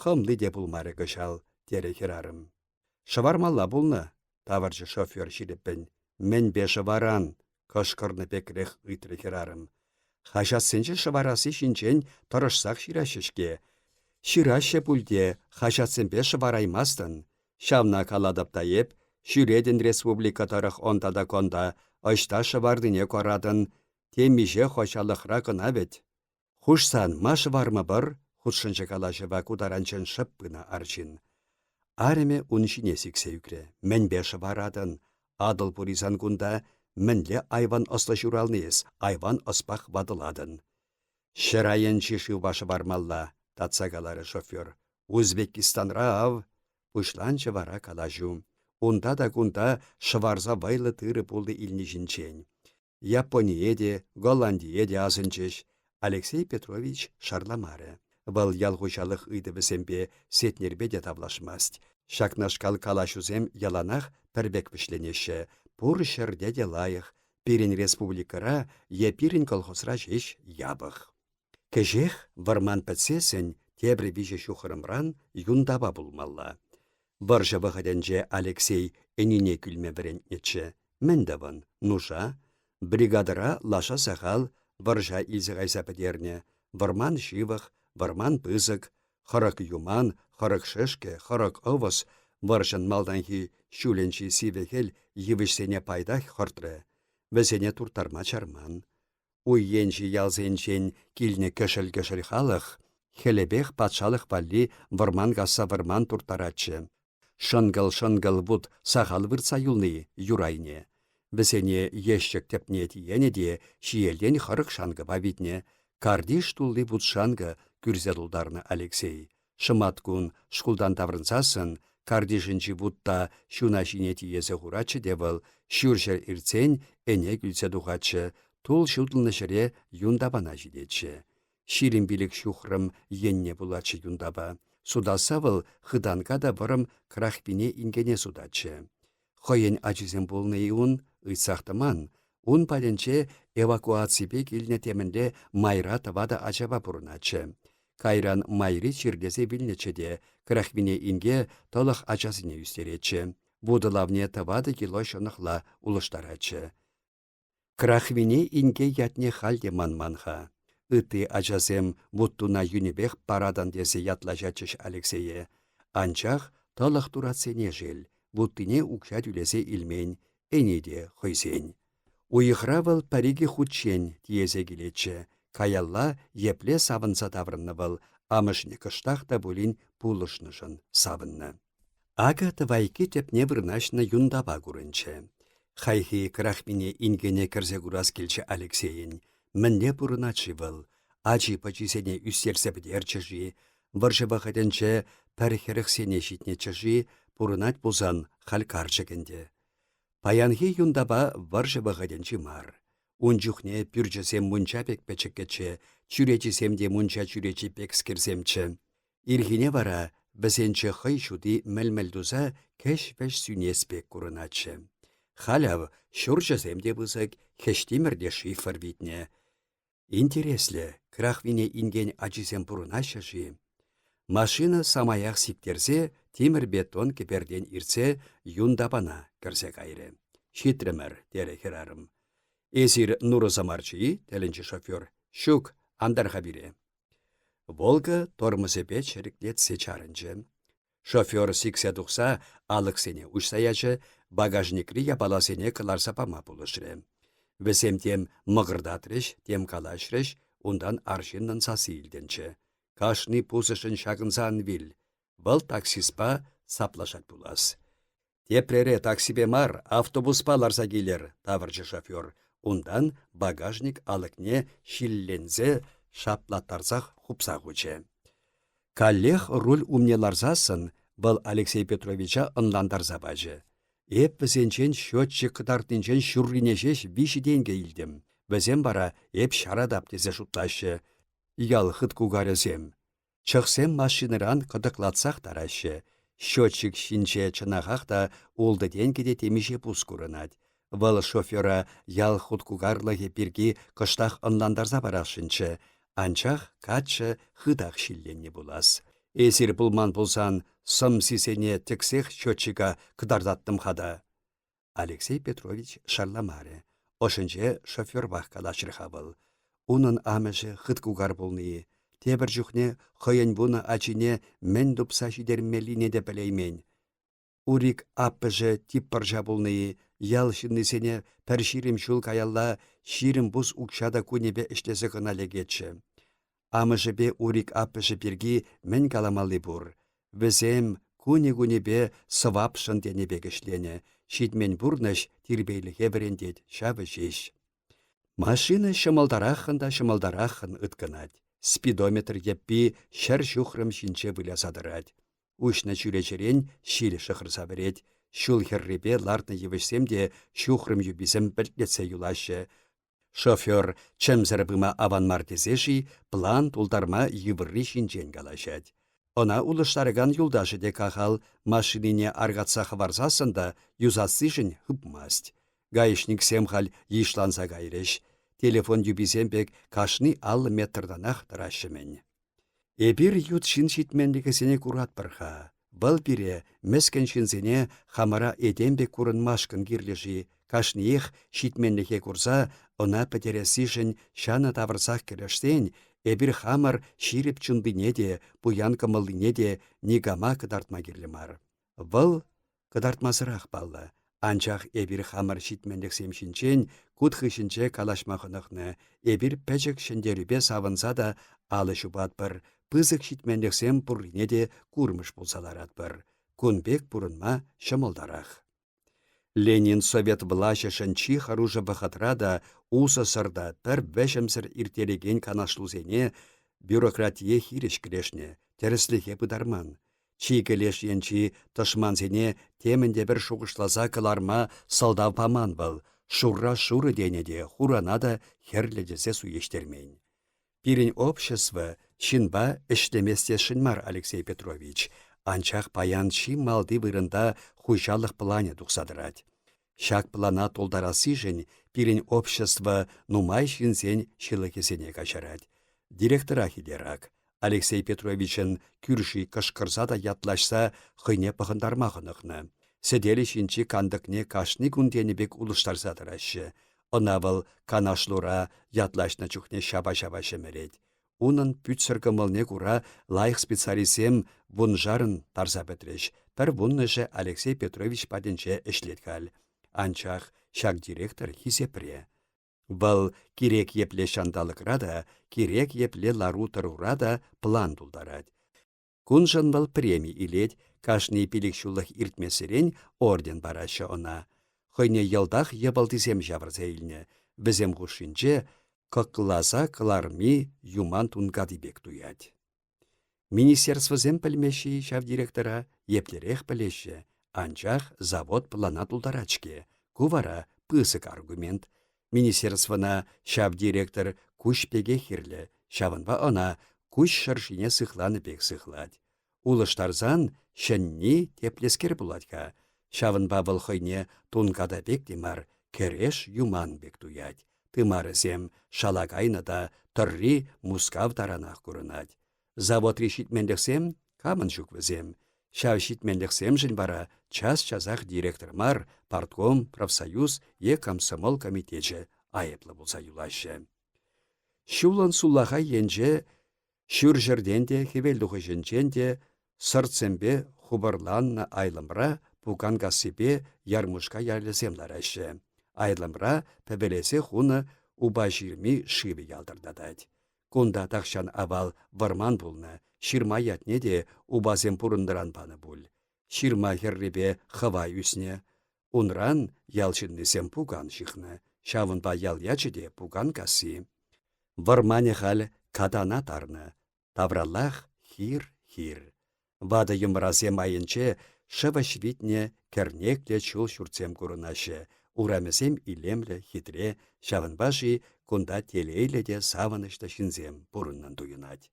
[SPEAKER 1] Хӑмли те пулмарӗ кӑҫал, терӗ хӗрарӑм. Шӑвармалла пулнӑ, тавӑрчӗ шофер ҫирӗппӗн. Мӗнпе шӑваран? кӑшкӑрнӑ пекрех ыйтрӗ хӗрарӑм. Хаҫатсенче шӑварасси ҫинчен тӑрӑшсах ҫыраҫҫӗ-ҫке. Ҫыраҫҫӗ пуль те, хаҫатсемпе шӑвараймастӑн. Ҫавна калатӑп та эп, ҫӳретӗн республика тӑрӑх онта та конта, ӑҫта шӑварнине кӑратӑн, темиҫе хуҫалӑхра кӑна вӗт. Хушсан ма шӑвармӑпӑр? хутшӑнчӗ калаҫӑва ку таранччен шӑп пынӑ арҫын. Арӑмӗ ун ҫине сиксе ӳкрӗ. Мӗнпе шӑваратӑн? Атӑл пурисан кунта мӗнле айван ӑслӑ ҫуралнӑ эс, айван ӑспах ватӑлатӑн. Ҫӗр айӗнчи шывпа шӑвармалла, татса каларӗ шофер. Узбекистанра ав. Пуҫланчӗ вара калаҫу. Унта та кунта шӑварса вӑйлӑ тырӑ пулӑ илни ҫинчен. Японие те, Голландие те асӑнчӗҫ. Алексей Петрович шарламарӗ. Вӑл ял хуҫалӑх ыйтӑвӗсемпе Сетнерпе те тавлашмасть. Ҫакнашкал калаҫусем яланах пӗр пек вӗҫленеҫҫӗ. Пур ҫӗрте те лайӑх, пирӗн республикӑра е пирӗн колхозра ҫеҫ япӑх. Кӗҫех вӑрман пӗтсессӗн тепӗр виҫӗ ҫухрӑмран Юнтапа пулмалла. Вӑрҫӑ вӑхӑтӗнче Алексей ӗнине кӳлме вӗрентнӗччӗ. Мӗн тӑвӑн, нуша. Бригадӑра лаша сахал, вӑрҫа илсе кайса пӗтернӗ. Вӑрман ҫывӑх, вӑрман пысӑк. Хӑрӑк юман, хӑрӑк шӗшкӗ, хӑрӑк ӑвӑс вӑрҫӑн малтанхи ҫулӗнчи сивӗ хӗл йывӑҫсене пайтах хӑртрӗ. Вӗсене турттарма чарман. Уй енчи ялсенчен килнӗ кӗшӗл-кӗшӗл халӑх хӗлӗпех патшалӑх валли вӑрман касса вӑрман турттаратчӗ. Шӑнкӑл-шӑнкӑл вут сахал выртса юлни юр айне. Вӗсене ещӗк тӗпне тиенӗ те ҫиелтен хӑрӑк шанкӑпа витнӗ. Картиш тулли вут-шанкӑ кӳрсе тултарнӑ Алексей. Шӑматкун шкултан таврӑнсассӑн картишӗнчи вутта ҫуна ҫине тиесе хуратчӗ те вӑл ҫурҫӗр иртсен ӗне кӳлсе тухатчӗ, тул ҫутӑлнӑ ҫӗре Юнтапана ҫитетчӗ. 25 ҫухрӑм енне пулатчӗ Юнтапа. Сутасса вӑл хытанка та вӑрӑм Крахпине инкене сутатчӗ. Хӑйӗн ачисем пулнӑ-и ун, ыйтсах тӑман. Ун патӗнче эвакуаципе килнӗ темӗнле майра тӑватӑ ачапа пурӑнатчӗ. Кайран майри чирлесе вилнӗччӗ те Крахвине инке тӑлӑх ачасене ӳстеретчӗ. Вутӑлавне тӑватӑ кило ҫӑнӑхла улӑштаратчӗ. Крахвине инке ятне халь те манман-ха. Ытти ачасем вуттуна йӳнӗпех паратӑн тесе ятлаҫатчӗҫ Алексее. Анчах тӑлӑх туратсене шел, вуттине укҫа тӳлесе илмен, ӗни те хӑйсен. Уйӑхра вӑл пӗр-икӗ хутчен тиесе килетчӗ. Каялла епле савӑнса таврӑннӑ вӑл, амӑшне кӑштах та пулин пулӑшнӑшӑн савӑннӑ. Акӑ тӑвайкки тӗпне вырнаҫнӑ Юнтапа курӑнчӗ. Хайхи Крахмине инкене кӗрсе курас килчӗ Алексейӗн. Мӗнле пурӑнать-ши вӑл? Ачи-пӑчисене ӳстерсе пӗтерчӗ-ши? Вӑрҫӑ вӑхӑтӗнче пӗр хӗрӗхсене ҫитнӗччӗ-ши? Пурӑнать пулсан халь карчӑк ӗнтӗ. Паянхи Юнтапа вӑрҫӑ вӑхӑтӗнчи мар. Ун чухне пӳрчӗсем мунча пек пӗчӗккӗччӗ, чӳречисем те мунча чӳречи пекскерсемччӗ. Ирхине вара вӗсенче хӑй ҫути мӗл-мӗл туса кӗҫ-вӗҫ сӳнес пек курӑнатчӗ. Халь ав ҫурчӗсем те пысӑк, хӗҫтимӗр те шифр витнӗ. Интереслӗ, Крахвине инкен ачисем пурӑнаҫҫӗ-ши? Машина самаях сиктерсе тимӗр-бетон кӗпертен иртсе Юнтапана кӗрсе кайрӗ. «Ҫитрӗмӗр», терӗ хӗрарӑм. «Эсир Нурӑса марччӗ-и?» тӗлӗнчӗ шофер. «Ҫук, антар-ха пире». Волга тормозӗпе чӗриклетсе чарӑнчӗ. Шофер сиксе тухса алӑксене уҫса ячӗ, багажникри япаласене кӑларса пама пулӑшрӗ. Вӗсем тем мӑкӑртатрӗҫ, тем калаҫрӗҫ, унтан арҫыннӑн сасси илтӗнчӗ. Кашни пусӑшӑн ҫакӑнса ан вил. Вӑл таксистпа саплашать пулас. Тепрере таксипе мар, автобуспа ларса килӗр, тавӑрчӗ шофер. Унтан багажник алӑкне ҫилленсе шаплаттарсах хупса хучӗ. Каллех руль умне ларсассӑн вӑл Алексей Петровича ӑнлантарса пачӗ. Эп вӗсенчен счетчик кӑтартнинчен ҫуррине ҫеҫ виҫӗ тенкӗ илтӗм. Вӗсем вара эп ҫаратап тесе шутлаҫҫӗ. Ял хыткукарӗсем. Чӑхсем машинӑран кӑтӑклатсах тараҫҫӗ. Счетчик ҫинче чӑнахах та ултӑ тенкӗ те темиҫе пус курӑнать. Вӑл шофера ял хуткукарлӑхӗ пирки кӑштах ӑнлантарса парасшӑнччӗ, анчах каччӑ хытах ҫилленнӗ пулас. Эсир пулман пулсан сӑмсисене тӗксех счетчика кӑтартаттӑм-ха та. Алексей Петрович шарламарӗ. Ӑшӗнче шоферпах калаҫрӗ-ха вӑл. Унӑн амӑшӗ хыткукар пулни, тепӗр чухне хӑйӗн вунӑ ачине мӗн тупса ҫитермеллине те пӗлеймен. Урик аппӑшӗ тип пӑрҫа пулнӑ-и, ял ҫыннисене пӗр 20 ҫул каялла 20 пус укҫа та кунӗпе ӗҫлесе кӑна лекетчӗ. Амӑшӗпе Урик аппӑшӗ пирки мӗн каламалли пур. Вӗсем кунӗ-кунӗпе сӑвапшӑн тенӗ пек ӗҫленӗ, ҫитмен пурнӑҫ тирпейлӗхе вӗрентет ҫавӑ ҫеҫ. Машина ҫӑмӑлтараххӑн та ҫӑмӑлтараххӑн ыткӑнать. Спидометр йӗппи ҫӗр ҫухрӑм ҫинче выляса тӑрать. Уҫнӑ чӳречерен ҫил шӑхӑрса вӗрет. Ҫул хӗррипе лартнӑ йывӑҫсем те ҫухрӑм юписем вӗлтлетсе юлаҫҫӗ. Шофер чӗмсӗр пыма аван мар тесе-ши план тултарма йывӑрри ҫинчен калаҫать. Ӑна улӑштаракан юлташӗ те кахал, машинине аркатса хӑварсассӑн та юсассишӗн хыпмасть. Гаишниксем халь йышланса кайрӗҫ. Телефон юписем пек кашни 50 метртанах тӑраҫҫӗ-мӗн. Эпир ют ҫын ҫитменлӗхӗсене куратпӑр-ха. Вӑл пире, мӗскӗн ҫынсене, хамӑра этем пек курӑнмашкӑн кирлӗ-ши, кашниех ҫитменлӗхе курса ӑна пӗтерессишӗн ҫанӑ тавӑрсах кӗрешсен, эпир хамӑр ҫирӗп чунтине те, пуян кӑмӑллине те никама кӑтартма кирлӗ мар. Вӑл кӑтартмасӑрах паллӑ, анчах эпир хамӑр ҫитменлӗхсем ҫинчен кут хыҫӗнче калаҫма хӑнӑхнӑ, эпир пӗчӗк ҫӗнтерӳпе савӑнса та алӑ ҫупатпӑр, пысӑк ҫитменлӗхсем пуррине те курмӑш пулса ларатпӑр. Кун пек пурӑнма ҫӑмӑлтарах. Ленин совет влаҫӗшӗн чи хӑрушӑ вӑхӑтра та усӑсӑр та пӗр вӗҫӗмсӗр ирттерекен канашлусене бюрократие хирӗҫ кӗрешнӗ, тӗрӗслӗхе пытарман. Чикӗ леш енчи тӑшмансене темӗн те пӗр шухӑшласа кӑларма сӑлтав паман вӑл, шурра шурӑ тенӗ те хурана та хӗрлӗ тесе суеҫтермен. Пирӗн общество ҫынпа ӗҫлеместесшӗн мар Алексей Петрович, анчах паян чи малти вырӑнта хуҫалӑх планӗ тухса тӑрать. Ҫак плана тултарассишӗн пирӗн общество нумай ҫынсен ҫылӑхӗсене каҫарать. Директора хитерак, Алексей Петровичӑн кӳрши кӑшкӑрса та ятлаҫса хӑйне пӑхӑнтарма хӑнӑхнӑ. Сӗтелӗ ҫинчи кантӑкне кашни кун тенӗ пек улӑштарса тӑраҫҫӗ. Ӑна вӑл канашлура ятлаҫнӑ чухне ҫапа-ҫапа ҫӗмӗрет. Унӑн пӳтсӗр кӑмӑлне кура лайӑх специалистсем вуншарӑн тарса пӗтрӗҫ, пӗр вуннӑшӗ Алексей Петрович патӗнче ӗҫлет халь. Анчах ҫак директор хисепре. Вӑл кирек епле ҫанталӑкра та, кирек епле лару-тӑрура та план тултарать. Куншӑн вӑл преми илет, кашни пилӗкҫуллӑх иртмессерен орден параҫҫӗ ӑна. Хӑйне йӑлтах йӑпӑлтисем ҫавӑрса илнӗ, вӗсем хушшинче кӑкласа кӑларми юман тункати пек туять. Министерствӑсем пӗлмеҫҫӗ-и ҫав директора, еплерех пӗлеҫҫӗ, анчах завод плана тултарать-ҫке. Ку вара пысӑк аргумент. Министерствӑна ҫав директор куҫ пекех кирлӗ, ҫавӑнпа ӑна куҫ шӑршине сыхланӑ пек сыхлать. Улӑштарсан ҫӗнни теплескер пулать-ха. Ҫавӑнпа вӑл хӑйне тунката пек те мар, кӗреш юман пек туять. Тымарӗсем шала кайнӑ та тӑрри Мускав таранах курӑнать. Заводри ҫитменлӗхсем камӑн ҫук вӗсем? Ҫав ҫитменлӗхсемшӗн вара час-часах директор мар, партком, профсоюз е комсомол комитечӗ айӑплӑ пулса юлаҫҫӗ. Ҫулӑн сулахай енче Ҫурҫӗртен те, хӗвелтухӑҫӗнчен те сӑртсемпе хупӑрланнӑ айлӑмра Пуканкассипе Ярмушка ялӗсем лараҫҫӗ. Айлӑмра пӗвелесе хунӑ Упаҫырми шывӗ ялтӑртатать. Кунта тахҫан авал вӑрман пулнӑ, ҫырма ятне те упасем пурӑннӑран панӑ пуль. Ҫырма хӗррипе хӑва ӳснӗ. Унран ял ҫыннисем пукан ҫыхнӑ, ҫавӑнпа ял ячӗ те Пуканкасси. Вӑрманӗ халь катана тарнӑ, тавраллах хир-хир. Ватӑ йӑмрасем айӗнче шӑвӑҫ витнӗ кӗрнеклӗ чул ҫуртсем курӑнаҫҫӗ, урамӗсем илемлӗ, хитре, ҫавӑнпа-ши кунта телейлӗ те савӑнӑҫлӑ ҫынсем пурӑннӑн туйӑнать.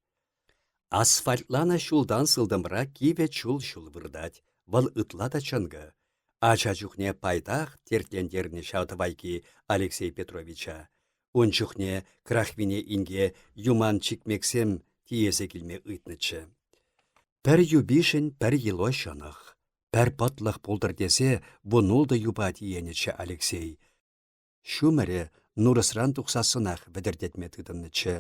[SPEAKER 1] Асфальтланӑ ҫултан сылтӑмра кивӗ чул ҫул выртать, вӑл ытла та чӑнкӑ. Ача чухне пайтах тертлентернӗ ҫав тӑвайкки Алексей Петровича. Ун чухне Крахвине инке юман чикмексем тиесе килме ыйтнӑччӗ. Пӗр юпишӗн пӗр йыло ҫӑнӑх. Пӗр пӑтлӑх пултӑр тесе вунултӑ юпа тиенӗччӗ Алексей. Ҫумӑрӗ Нурӑсран тухсассӑнах вӗтӗртетме тытӑннӑччӗ.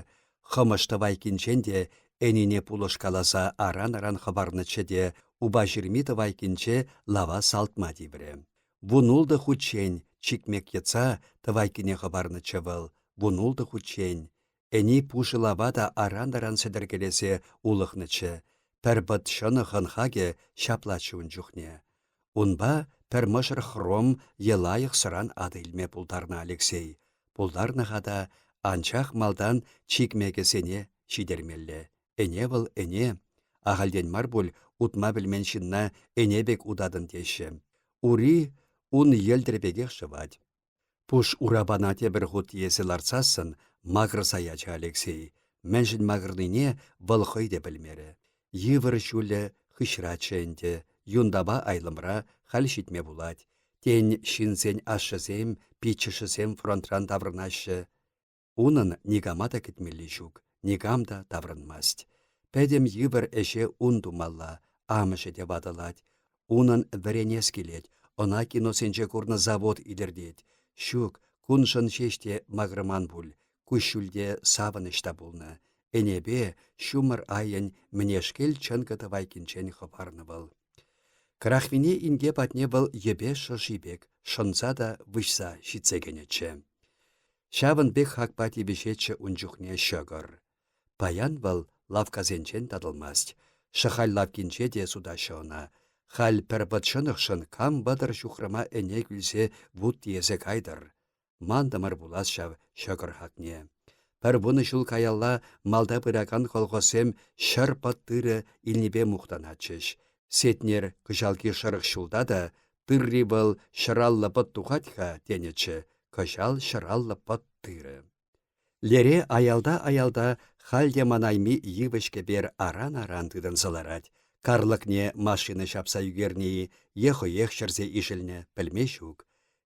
[SPEAKER 1] Хӑмӑш тӑвайккинчен те ӗнине пулӑшкаласа аран-аран хӑпарнӑччӗ те Упаҫырми тӑвайккинче лава салтма тиврӗ. Вунултӑ хутчен чикмек йӑтса тӑвайккине хӑпарнӑччӗ вӑл, вунултӑ хутчен. Ӗни пушӑ лава та аран-аран сӗтӗркелесе улӑхнӑччӗ. Пӗр пӑт ҫӑнӑхӑн хакӗ ҫаплаччӗ ун чухне. Унпа пӗр мӑшӑр хром е лайӑх сӑран атӑ илме пултарнӑ Алексей. Пултарнӑ-ха та, анчах малтан чикмекӗсене ҫитермелле. Ӗне вӑл ӗне. Ахальтен мар пуль утма пӗлмен ҫынна ӗне пек утатӑн теҫҫӗ. Ури ун йӗлтӗр пекех шӑвать. Пуш урапана тепӗр хут тиесе лартсассӑн макӑрса ячӗ Алексей. Мӗншӗн макӑрнине вӑл хӑй те пӗлмерӗ. Йывӑр ҫулӗ хыҫраччӗ ӗнтӗ, Юнтапа айлӑмра халь ҫитме пулать. Тен, ҫынсен ашшӗсем, пиччӗшӗсем фронтран таврӑнаҫҫӗ. Унӑн никама та кӗтмелли ҫук, никам та таврӑнмасть. Пӗтӗм йывӑр ӗҫе ун тумалла, амӑшӗ те ватӑлать. Унӑн вӗренес килет, ӑна киносенче курнӑ завод илӗртет. Ҫук, куншӑн ҫеҫ те макӑрман пуль, куҫҫульте савӑнӑҫ та пулнӑ. Ӗнепе ҫумӑр айӗн мӗнешкел чӑнкӑ тӑвайккинчен хӑпарнӑ вӑл. Крахвине инке патне вӑл йӗпе шӑши пек шӑнса та выҫса ҫитсе кӗнӗччӗ. Ҫавӑн пек хакпа тивӗҫетчӗ ун чухне ҫӑкӑр. Паян вӑл лавккасенчен татӑлмасть. Шӑхаль лавккинче те сутаҫҫӗ ӑна. Халь пӗр пӑт ҫӑнӑхшӑн кам вӑтӑр ҫухрӑма ӗне кӳлсе вут тиесе кайтӑр. Мантӑмӑр пулас ҫав ҫӑкӑр хакне. Пӗр вунӑ ҫул каялла малта пыракан колхозсем ҫӗр пӑт тырӑ илнипе мухтанатчӗҫ. Сетнер кӑҫалхи шӑрӑх ҫулта та Тырри вӑл ҫӑраллӑ пӑт тухать-ха, тенӗччӗ, кӑҫал ҫӑраллӑ пӑт тырӑ. Лере аялта-аялта халь те манайми йывӑҫ кӗпер аран-аран тытӑнса ларать. Карлӑкне машина ҫапса ӳкернӗ-и е хӑех ҫӗрсе ишӗлнӗ, пӗлме ҫук.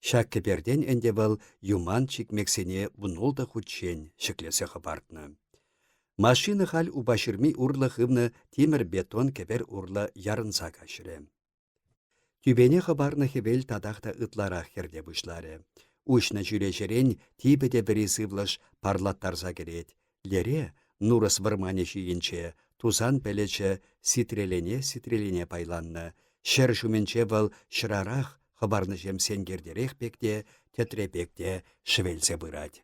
[SPEAKER 1] Ҫак кӗпертен ӗнтӗ вӑл юман чикмексене вунултӑ хутчен ҫӗклесе хӑпартнӑ. Машина халь Упаҫырми урлӑ хывнӑ тимӗр-бетон кӗпер урлӑ ярӑнса каҫрӗ. Тӳпене хӑпарнӑ хӗвел татах та ытларах хӗрте пуҫларӗ. Уҫнӑ чӳречерен типӗ те вӗри сывлӑш парлаттарса кӗрет. Лере, Нурӑс вӑрманӗ ҫийӗнче, тусан пӗлӗчӗ ситрелене-ситрелене пайланнӑ. Ҫӗр ҫумӗнче вӑл ҫӑрарах, хӑпарнӑҫем сенкертерех пек те, тӗтре пек те шӗвелсе пырать.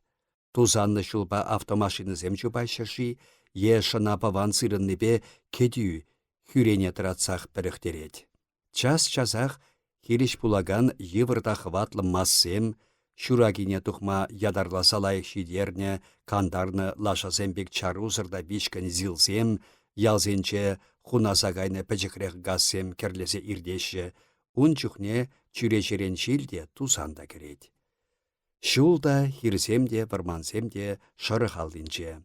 [SPEAKER 1] Тусаннӑ ҫулпа автомашинӑсем чупаҫҫӗ-ши е шӑна-пӑван сырӑннипе кӗтӳ хӳрене тӑратсах пӗрӗхтерет. Час-часах хирӗҫ пулакан йывӑр та хӑватлӑ массем, ҫуракине тухма ятарласа лайӑх ҫитернӗ, кантарнӑ лашасем пек чарусӑр та вичкӗн зилсем, ялсенче хунаса кайнӑ пӗчӗкрех газсем кӗрлесе иртеҫҫӗ, ун чухне чӳречерен ҫил те, тусан та кӗрет. Ҫул та, хирсем те, вӑрмансем те шӑрӑх аллинче.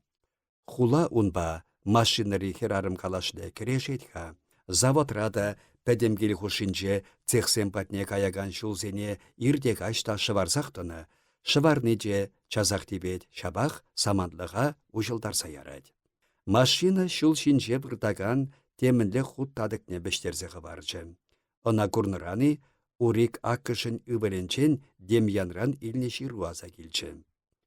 [SPEAKER 1] Хула унпа машинӑри хӗрарӑм калашле кӗрешет-ха. Заводра та пӗтӗм кил хушшинче цехсем патне каякан ҫулсене ир те каҫ та шӑварсах тӑнӑ. Шӑварни те часах типет, ҫапах самантлӑха уҫӑлтарса ярать. Машина ҫул ҫинче выртакан темӗнле хут татӑкне вӗҫтерсе хӑварчӗ. Ӑна курнӑран-и Урик аккӑшӗн ывӑлӗнчен Демьянран илнӗ ҫыру аса килчӗ.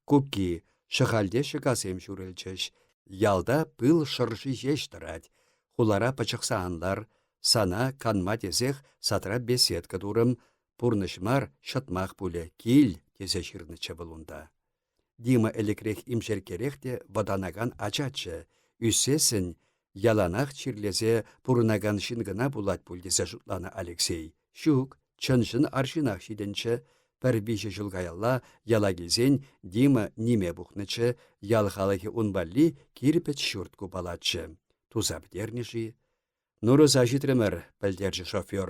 [SPEAKER 1] Кукки, Шӑхальте ҫӑкасем ҫурӑлчӗҫ. Ялта пыл шӑрши ҫеҫ тӑрать. Хулара пӑчӑхса ан лар. Сана канма тесех садра беседка турӑм. Пурнӑҫ мар, ҫӑтмах пулӗ, кил, тесе ҫырнӑччӗ вӑл унта. Дима ӗлӗкрех имшерккерех те вӑтанакан ачаччӗ. Ӳссессӗн яланах чирлесе пурӑнакан ҫын кӑна пулать пуль тесе шутланӑ Алексей. Ҫук, чӑн-чӑн арҫынах ҫитӗнчӗ. Пӗр виҫӗ ҫул каялла яла килсен Дима ниме пухнӑччӗ, ял халӑхӗ ун валли кирпӗч ҫурт купалатчӗ. Туса пӗтернӗ-ши? Нурӑса ҫитрӗмӗр, пӗлтерчӗ шофер,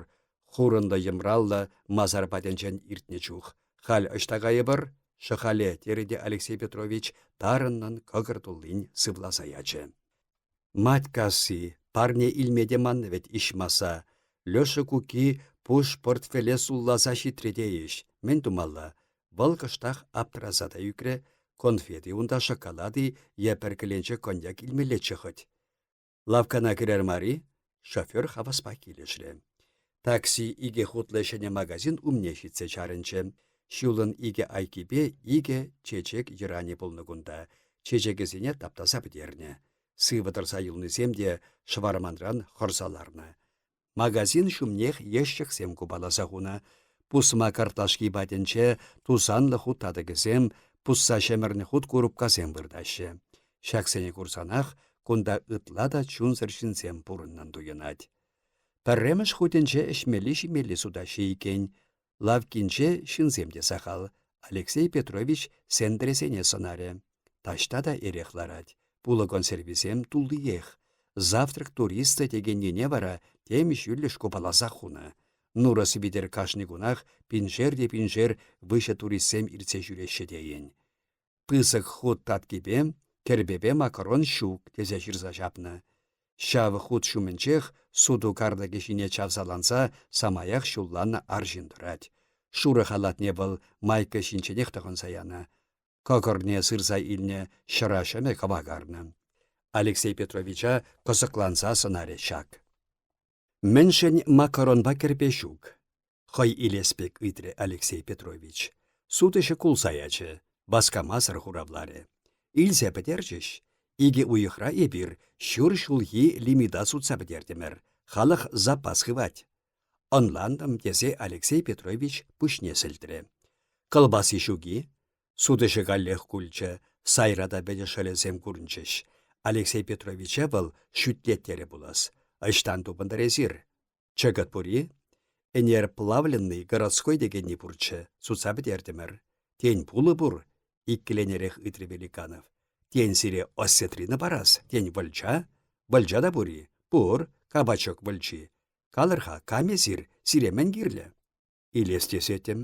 [SPEAKER 1] хурӑнлӑ-йӑмраллӑ масар патӗнчен иртнӗ чух. Халь ӑҫта кайӑпӑр? Шӑхале, терӗ те Алексей Петрович тарӑннӑн кӑкӑр туллин сывласа ячӗ. Мать касси, парне илме те маннӑ вӗт иҫмасса. Леша кукки пуш портфеле сулласа ҫитрӗ тейӗҫ. Мӗн тумалла? Вӑл кӑштах аптраса та ӳкрӗ. Конфет-и унта шоколад-и е пӗр кӗленче коньяк илмеллеччӗ хӑть. Лавккана кӗрер мар-и? Шофер хаваспах килӗшрӗ. Такси икӗ хутлӑ ҫӗнӗ магазин умне ҫитсе чарӑнчӗ. Ҫулӑн икӗ айккипе икӗ чечек йӑранӗ пулнӑ кунта. Чечекӗсене таптаса пӗтернӗ. Сывӑ тӑрса юлнисем те шӑварманран хӑрса ларнӑ. Магазин ҫумнех ешчӗксем купаласа хунӑ. Пусма картлашки патӗнче тусанлӑ хут татӑкӗсем, пусса ҫӗмӗрнӗ хут курупкасем выртаҫҫӗ. Ҫаксене курсанах кунта ытла та чунсӑр ҫынсем пурӑннӑн туйӑнать. Пӗрремӗш хутӗнче ӗҫмелли-ҫимелли сутаҫҫӗ иккен. Лавккинче ҫынсем те сахал. Алексей Петрович сентресене сӑнарӗ. Таҫта та эрех ларать. Пулӑ консервисем туллиех. Завтрак туриста текеннине вара тем ҫӳллӗш купаласах хунӑ. Нурӑс витӗр кашни кунах пиншер те пиншер выҫӑ туристсем иртсе ҫӳреҫҫӗ тейӗн. Пысӑк хут таткипе, кӗрпепе макарон ҫук тесе ҫырса ҫапнӑ. Ҫав хут ҫумӗнчех суту карлӑкӗ ҫине чавсаланса самаях ҫулланнӑ арҫын тӑрать. Шурӑ халатне вӑл майка ҫинченех тӑхӑнса янӑ. Кӑкӑрне сырса илнӗ ҫӑра ҫӑмӗ кӑвакарнӑ. Алексей Петровича кӑсӑкланса сӑнарӗ ҫак. Мӗншӗн макаронпа кӗрпе ҫук? Хӑй илес пек ыйтрӗ Алексей Петрович. Сутӑҫӑ кулса ячӗ, васкамасӑр хуравларӗ. Илсе пӗтерчӗҫ. Икӗ уйӑхра эпир ҫур ҫулхи лимита сутса пӗтертӗмӗр. Халӑх запас хывать. Ӑнлантӑм, тесе Алексей Петрович пуҫне сӗлтрӗ. Кӑлпасси ҫук-и? Сутӑҫӑ каллех кулчӗ, сайра та вӗтӗ шӑлӗсем курӑнчӗҫ. Алексей Петровича вӑл шӳтлеттерӗ пулас. Ӑҫтан тупӑнтӑр эсир? Чӑкӑт пур-и? Ӗнер плавленный городской текенни пурччӗ, сутса пӗтертӗмӗр. Тен, пулӑ пур? иккӗленерех ыйтрӗ Великанов. Тен, сире осетрина парас, тен, вӑлча? Вӑлча та пур-и? Пур, кабачок вӑлчи. Калӑр-ха, кам эсир, сире мӗн кирлӗ? Илес тесеттӗм.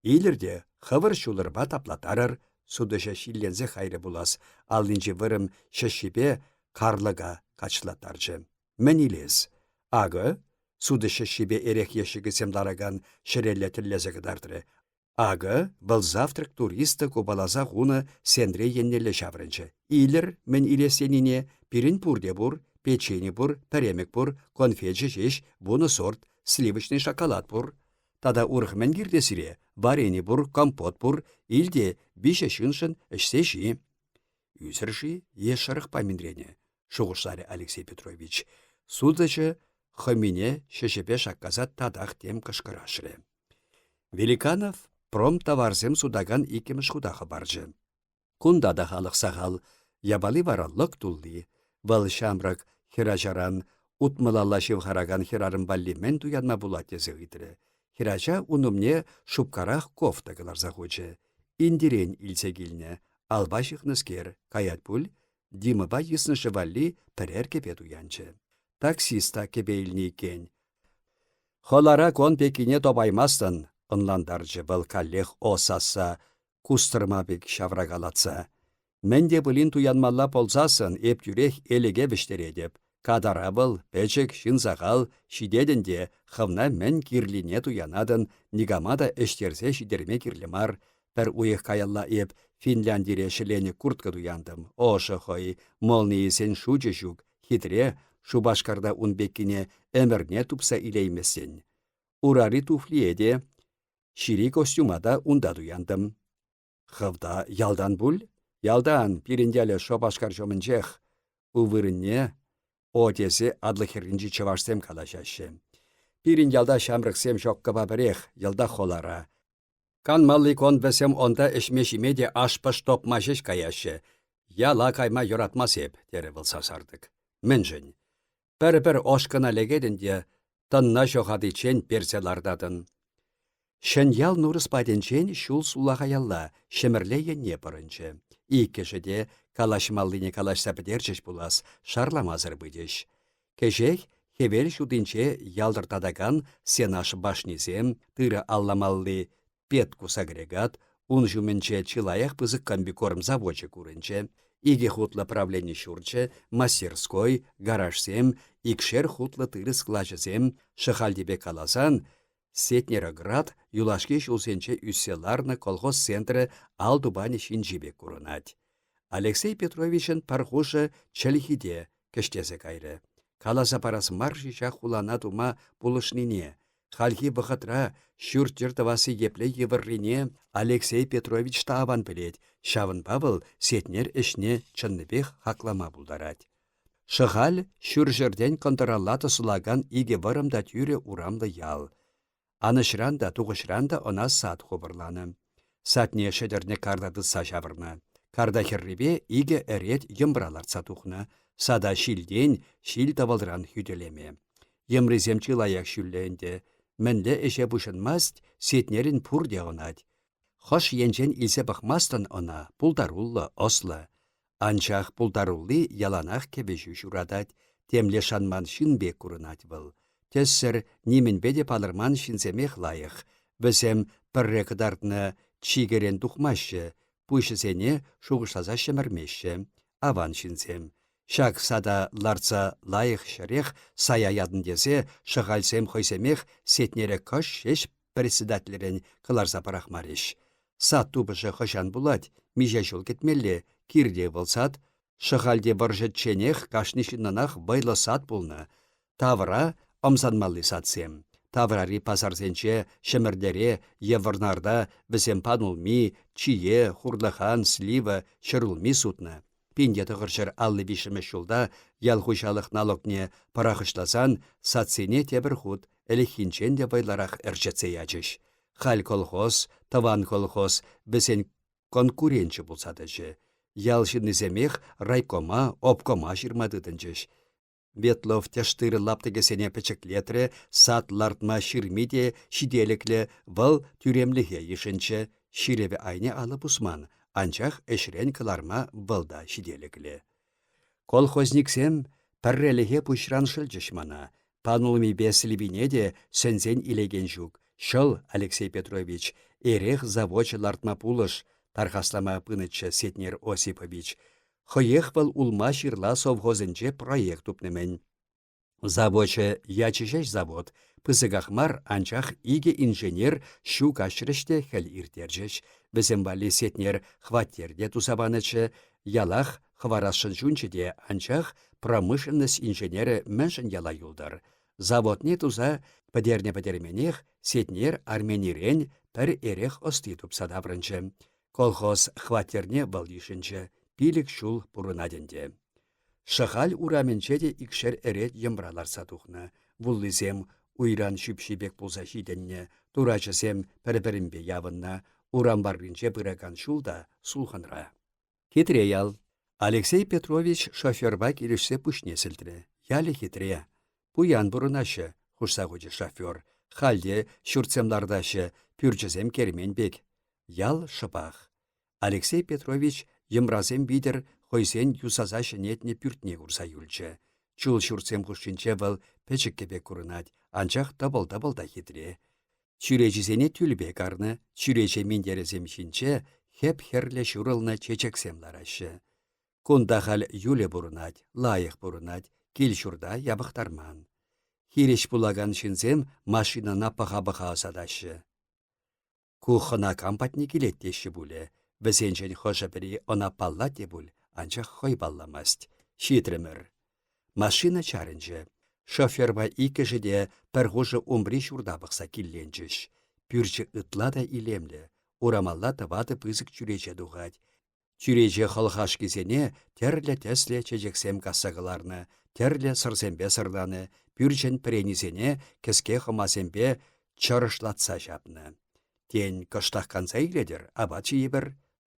[SPEAKER 1] Илӗр те хӑвӑр ҫулӑрпа таплаттарӑр, сутӑҫӑ ҫилленсе кайрӗ пулас, аллинчи вӑрӑм ҫӗҫҫипе карлӑка качлаттарчӗ. Мӗн илес? Акӑ, сутӑҫ ҫӗҫҫипе эрех ещӗкӗсем ларакан ҫӗрелле тӗллесе кӑтартрӗ. Акӑ, вӑл завтрак туриста купаласа хунӑ сентре еннелле ҫаврӑнчӗ. Илӗр, мӗн илес тенине, пирӗн пурте пур, печени пур, пӗремӗк пур, конфечӗ ҫеҫ вунӑ сорт, сливочный шоколад пур. Тата урӑх мӗн кирлӗ сире? Варени пур, компот пур, ил те виҫӗ ҫыншӑн ӗҫсе ҫи. Ӳсӗр-ши е шӑрӑхпа минренӗ? шухӑшларӗ Алексей Петрович. Сутӑҫӑ хӑмине ҫӗҫӗпе шаккаса татах тем кӑшкӑрашрӗ. Великанов промтоварсем сутакан иккӗмӗш хута хӑпарчӗ. Кунта та халӑх сахал, япали вара лӑк тулли. Вӑл ҫамрӑк хӗрачаран утмӑлалла ҫывхаракан хӗрарӑм валли мӗн туянма пулать тесе ыйтрӗ. Хӗрача ун умне шупкарах кофта кӑларса хучӗ. Индирен илсе килнӗ, алпа ҫыхнӑскер, каять пуль, Димӑпа йыснӑшӗ валли пӗрер кӗпе туянчӗ. Таксист та кӗпе илнӗ иккен. Хӑлара кон пеккине топаймастӑн, ӑнлантарчӗ вӑл каллех о сасса кустӑрма пек ҫавракалатса. Мӗн те пулин туянмалла пулсассӑн эп тӳрех Элӗке вӗҫтеретӗп. Катара вӑл, пӗчӗк, ҫын сахал, ҫитетӗн те хӑвна мӗн кирлине туянатӑн, никама та ӗҫтерсе ҫитерме кирлӗ мар. Пӗр уйӑх каялла эп Финляндире ҫӗленӗ куртка туянтӑм. Ӑшӑ хӑй, молнийӗсен шучӗ ҫук, хитре, Шупашкарта ун пеккине ӗмӗрне тупса илейместӗн. Урари туфлие те, ҫири костюма та унта туянтӑм. Хӑв та ялтан пуль? Ялтан, пирӗн ялӗ Шупашкар ҫумӗнчех. У вырӑнне О тесе Атлӑ хӗрринчи чӑвашсем калаҫаҫҫӗ. Пирӗн ялта ҫамрӑксем ҫоккӑпа пӗрех, йӑлтах холара. Канмалли кун вӗсем онта ӗҫме-ҫиме те аш-пӑш топма ҫеҫ каяҫҫӗ. Яла кайма юратмас эп, терӗ вӑл сасартӑк. Мӗншӗн? Пӗр-пӗр ошкӑна лекетӗн те тӑнна ҫохатиччен персе лартатӑн. Ҫӗньял Нурӑс патӗнчен ҫул сулахаялла, Ҫӗмӗрле енне пӑрӑнчӗ. Иккӗшӗ те калаҫмаллине калаҫса пӗтерчӗҫ пулас, шарламасӑр пычӗҫ. Кӗҫех хӗвел ҫутинче ялтӑртатакан сенаж башнисем, тырӑ алламалли Петкус агрегат, ун ҫумӗнче чылаях пысӑк комбикорм завочӗ курӑнчӗ. Икӗ хутлӑ правлени ҫурчӗ, мастерской, гаражсем, икшер хутлӑ тырӑ склачӗсем, Шӑхальти пек каласан, Сетнероград юлашки ҫулсенче ӳссе ларнӑ колхоз центрӗ ал тупанӗ ҫинчи пек курӑнать. Алексей Петровичӑн пӗр хушӑ чӗлхи те кӗҫтесе кайрӗ. Каласа парас мар-ши ҫак хулана тума пулӑшнине, хальхи вӑхӑтра ҫурт-йӗр тӑвасси епле йывӑррине Алексей Петрович та аван пӗлет, ҫавӑнпа вӑл Сетнер ӗҫне чӑннипех хаклама пултарать. Шӑхаль ҫурҫӗртен кӑнтӑралла тӑсӑлакан икӗ вӑрӑм та тӳрӗ урамлӑ ял. Анӑҫран та, тухӑҫран та ӑна сад хупӑрланӑ. Садне шӗтӗрнӗ карта тытса ҫавӑрнӑ. Карта хӗррипе икӗ ӗрет йӑмра лартса тухнӑ. Сада ҫилтен, ҫил тӑвӑлран хӳтӗлеме. Йӑмрисем чылаях ҫӳллӗ ӗнтӗ. Мӗнле ӗҫе пуҫӑнмасть, Сетнерӗн пурте ӑнать. Хӑш енчен илсе пӑхмастӑн ӑна, пултаруллӑ, ӑслӑ. Анчах пултарулли яланах кӗвӗҫӳ ҫуратать, темле шанман ҫын пек курӑнать вӑл. Тӗссӗр, нимӗнпе те палӑрман ҫынсемех лайӑх. Вӗсем пӗрре кӑтартнӑ чикӗрен тухмаҫҫӗ, пуҫӗсене шухӑшласа ҫӗмӗрмеҫҫӗ. Аван ҫынсем. Ҫак сада лартса лайӑх ҫӗрех сая ятӑн тесе Шӑхальсем хӑйсемех Сетнере кӑшт ҫеҫ председательрен кӑларса пӑрахмарӗҫ. Сад тупӑшӗ хӑҫан пулать, миҫе ҫул кӗтмелле, кирлӗ вӑл сад. Шӑхальте вӑрҫӑчченех кашни ҫыннӑнах вӑйлӑ сад пулнӑ. Тавра ӑмсанмалли садсем. Таврари пасарсенче, Ҫӗмӗрлере е Вӑрнарта вӗсем панулми, чие, хурлӑхан, слива, ҫӗрулми сутнӑ. 1953 ҫулта ял хуҫалӑх налогне пӑрахӑҫласан садсене тепӗр хут ӗлӗкхинчен те вӑйлӑрах ӗрчетсе ячӗҫ. Халь колхоз, тӑван колхоз вӗсен конкуренчӗ пулса тӑчӗ. Ял ҫыннисемех райкома, обкома ҫырма тытӑнчӗҫ. Ветлов тӗш-тырӑ лаптӑкӗсене пӗчӗклетрӗ, сад лартма ҫырми те ҫителӗклӗ, вӑл тӳремлӗхе йышӑнчӗ, ҫырӑвӗ айне алӑ пусман, анчах ӗҫрен кӑларма вӑл та ҫителӗклӗ. Колхозниксем пӗррелӗхе пуҫран шӑлчӗҫ мана. Панулмипе сливине те сӗнсен илекен ҫук. Ҫӑл, Алексей Петрович, эрех завочӗ лартма пулӑш, тархаслама пынӑччӗ Сетнер Осипович. Хӑех вӑл улма-ҫырла совхозӗнче проект тупнӑ-мӗн. Завочӗ ячӗ ҫеҫ завод, пысӑках мар, анчах икӗ инженер ҫу каҫрӗҫ те хӗл ирттерчӗҫ. Вӗсем валли Сетнер хваттер те туса панӑччӗ. Ялах хӑварасшӑн ҫунчӗ те, анчах промышленность инженерӗ мӗншӗн яла юлтӑр? Заводне туса пӗтернӗ-пӗтерменех Сетнер Арменирен пӗр эрех ӑсти тупса таврӑнчӗ. Колхоз хваттерне вӑл йышӑнчӗ, пилӗк ҫул пурӑнать ӗнтӗ. Шӑхаль урамӗнче те икшер ӗрет йӑмра лартса тухнӑ. Вуллисем уйран ҫӳпҫи пек пулса ҫитӗннӗ, турачӗсем пӗр-пӗринпе явӑннӑ, урам варринче пыракан ҫул та сулхӑнра. Хитре ял. Алексей Петрович шоферпа килӗшсе пуҫне сӗлтрӗ. Ялӗ хитре. Пуян пурӑнаҫҫӗ, хушса хучӗ шофер. Халь те ҫуртсем лартаҫҫӗ, пӳрчӗсем кермен пек. Ял шӑпах. Алексей Петрович йӑмрасем витӗр хӑйсен юсаса ҫӗнетнӗ пӳртне курса юлчӗ. Чул ҫуртсем хушшинче вӑл пӗчӗккӗ пек курӑнать, анчах тӑпӑл-тӑпӑл та хитре. Чӳречисене тюльпе карнӑ, чӳрече минтерӗсем ҫинче хӗп-хӗрлӗ ҫурӑлнӑ чечексем лараҫҫӗ. Кунта халь Юля пурӑнать, лайӑх пурӑнать, кил-ҫурта япӑхтарман. Хирӗҫ пулакан ҫынсем машинӑна пӑха-пӑха ӑсатаҫҫӗ. Ку хӑна кам патне килет теҫҫӗ пулӗ. Вӗсенчен хӑшӗ-пӗри ӑна паллать те пуль, анчах хӑй палламасть. Ҫитрӗмӗр. Машина чарӑнчӗ. Шоферпа иккӗшӗ те пӗр хушӑ умри ҫурта пӑхса килленчӗҫ. Пӳрчӗ ытла та илемлӗ. Урамалла тӑватӑ пысӑк чӳрече тухать. Чӳрече хӑлхашкисене тӗрлӗ тӗслӗ чечексем касса кӑларнӑ, тӗрлӗ сӑрсемпе сӑрланӑ, пӳрчӗн пӗренисене кӗске хӑмасемпе чӑрӑшлатса ҫапнӑ. Тен, кӑштах канса илетӗр, апат ҫийӗпӗр?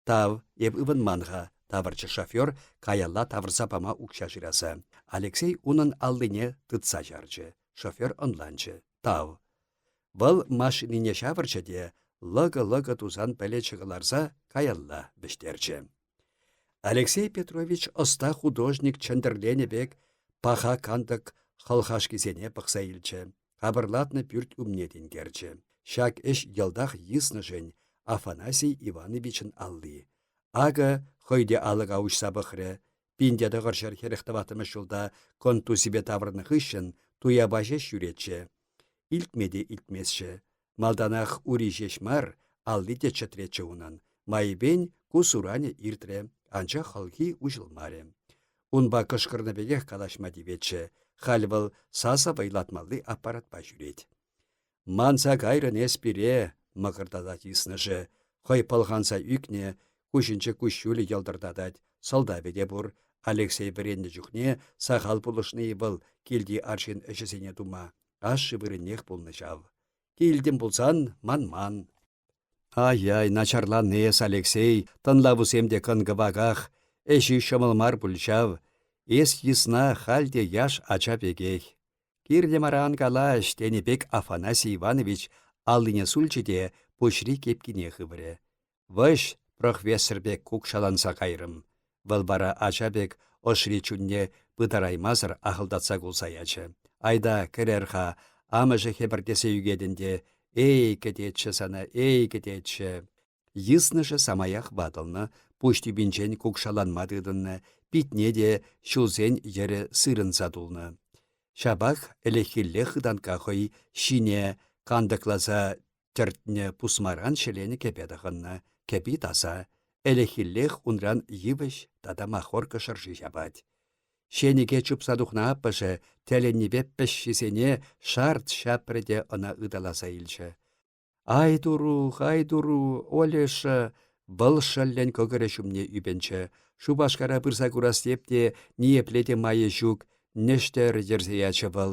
[SPEAKER 1] Тав, эп ывӑнман-ха, тавӑрчӗ шофер каялла тавӑрса пама укҫа шыраса. Алексей унӑн аллине тытса чарчӗ. Шофер ӑнланчӗ. Тав. Вӑл машинине ҫавӑрчӗ те лӑкӑ-лӑкӑ тусан пӗлӗчӗ кӑларса каялла вӗҫтерчӗ. Алексей Петрович ӑста художник чӗнтӗрленӗ пек паха кантӑк хӑлхашкисене пӑхса илчӗ, капӑрлатнӑ пӳрт умне тинкерчӗ. Ҫак ӗҫ йӑлтах йыснӑшӗн Афанасий Ивановичӑн алли. Акӑ. Хӑй те алӑка уҫса пӑхрӗ. 1944 ҫулта контузипе таврӑннӑ хыҫҫӑн туяпа ҫеҫ ҫӳретчӗ. Илтме те илтместчӗ. Малтанах ури ҫеҫ мар, алли те чӗтретчӗ унӑн. Майӗпен ку суранӗ иртрӗ, анчах хӑлхи уҫӑлмарӗ. Унпа кӑшкӑрнӑ пекех калаҫма тиветчӗ. Халь вӑл сасӑ вӑйлатмалли аппаратпа ҫӳрет. «Манса кайрӑн эс пире», — мӑкӑртатать йыснӑшӗ. Хӑй пӑлханса ӳкнӗ, куҫӗнче куҫҫулӗ йӑлтӑртатать. Сӑлтавӗ те пур. Алексей вӗреннӗ чухне сахал пулӑшнӑ-и вӑл килти арҫын ӗҫӗсене тума. Ашшӗ вырӑннех пулнӑ ҫав. Килтӗм пулсан манман. Ай-яй, начарланнӑ эс, Алексей, тӑнлавусем те кӑн-кӑваках. Ӗҫӳ ҫӑмӑл мар пуль ҫав. Эс йысна халь те яш ача пекех. Кирлӗ мара ан калаҫ, тенӗ пек Афанасий Иванович аллине сулчӗ те пуҫри кепкине хыврӗ. Вӑҫ, прохвессӑр пек кукшаланса кайрӑм. Вӑл вара ача пек ӑшри чунне пытараймасӑр ахӑлтатса кулса ячӗ. Айта, кӗрер-ха, амӑшӗ хӗпӗртесе ӳкет ӗнтӗ. Эй, кӗтетчӗ сана, эй, кӗтетчӗ. Йыснӑшӗ самаях ватӑлнӑ, пуҫ тӳпинчен кукшаланма тытӑннӑ, питне те ҫулсен йӗрӗ сырӑнса тулнӑ. Ҫапах ӗлӗкхилле хытанка хӑй ҫине кантӑкласа тӗртнӗ пусмаран ҫӗленӗ кӗпе тӑхӑннӑ, кӗпи таса, ӗлӗкхиллех унран йывӑҫ тата махорка шӑрши ҫапать. Ҫенӗке чупса тухнӑ аппӑшӗ тӗлӗннипе пӗҫҫисене шарт ҫапрӗ те ӑна ыталаса илчӗ. Ай турух, ай туру, Олеша! Вӑл шӑллӗн кӑкӑрӗ ҫумне ӳпӗнчӗ. Шупашкара пырса курас теп те ниепле те майӗ ҫук, нӗштӗр йӗрсе ячӗ вӑл.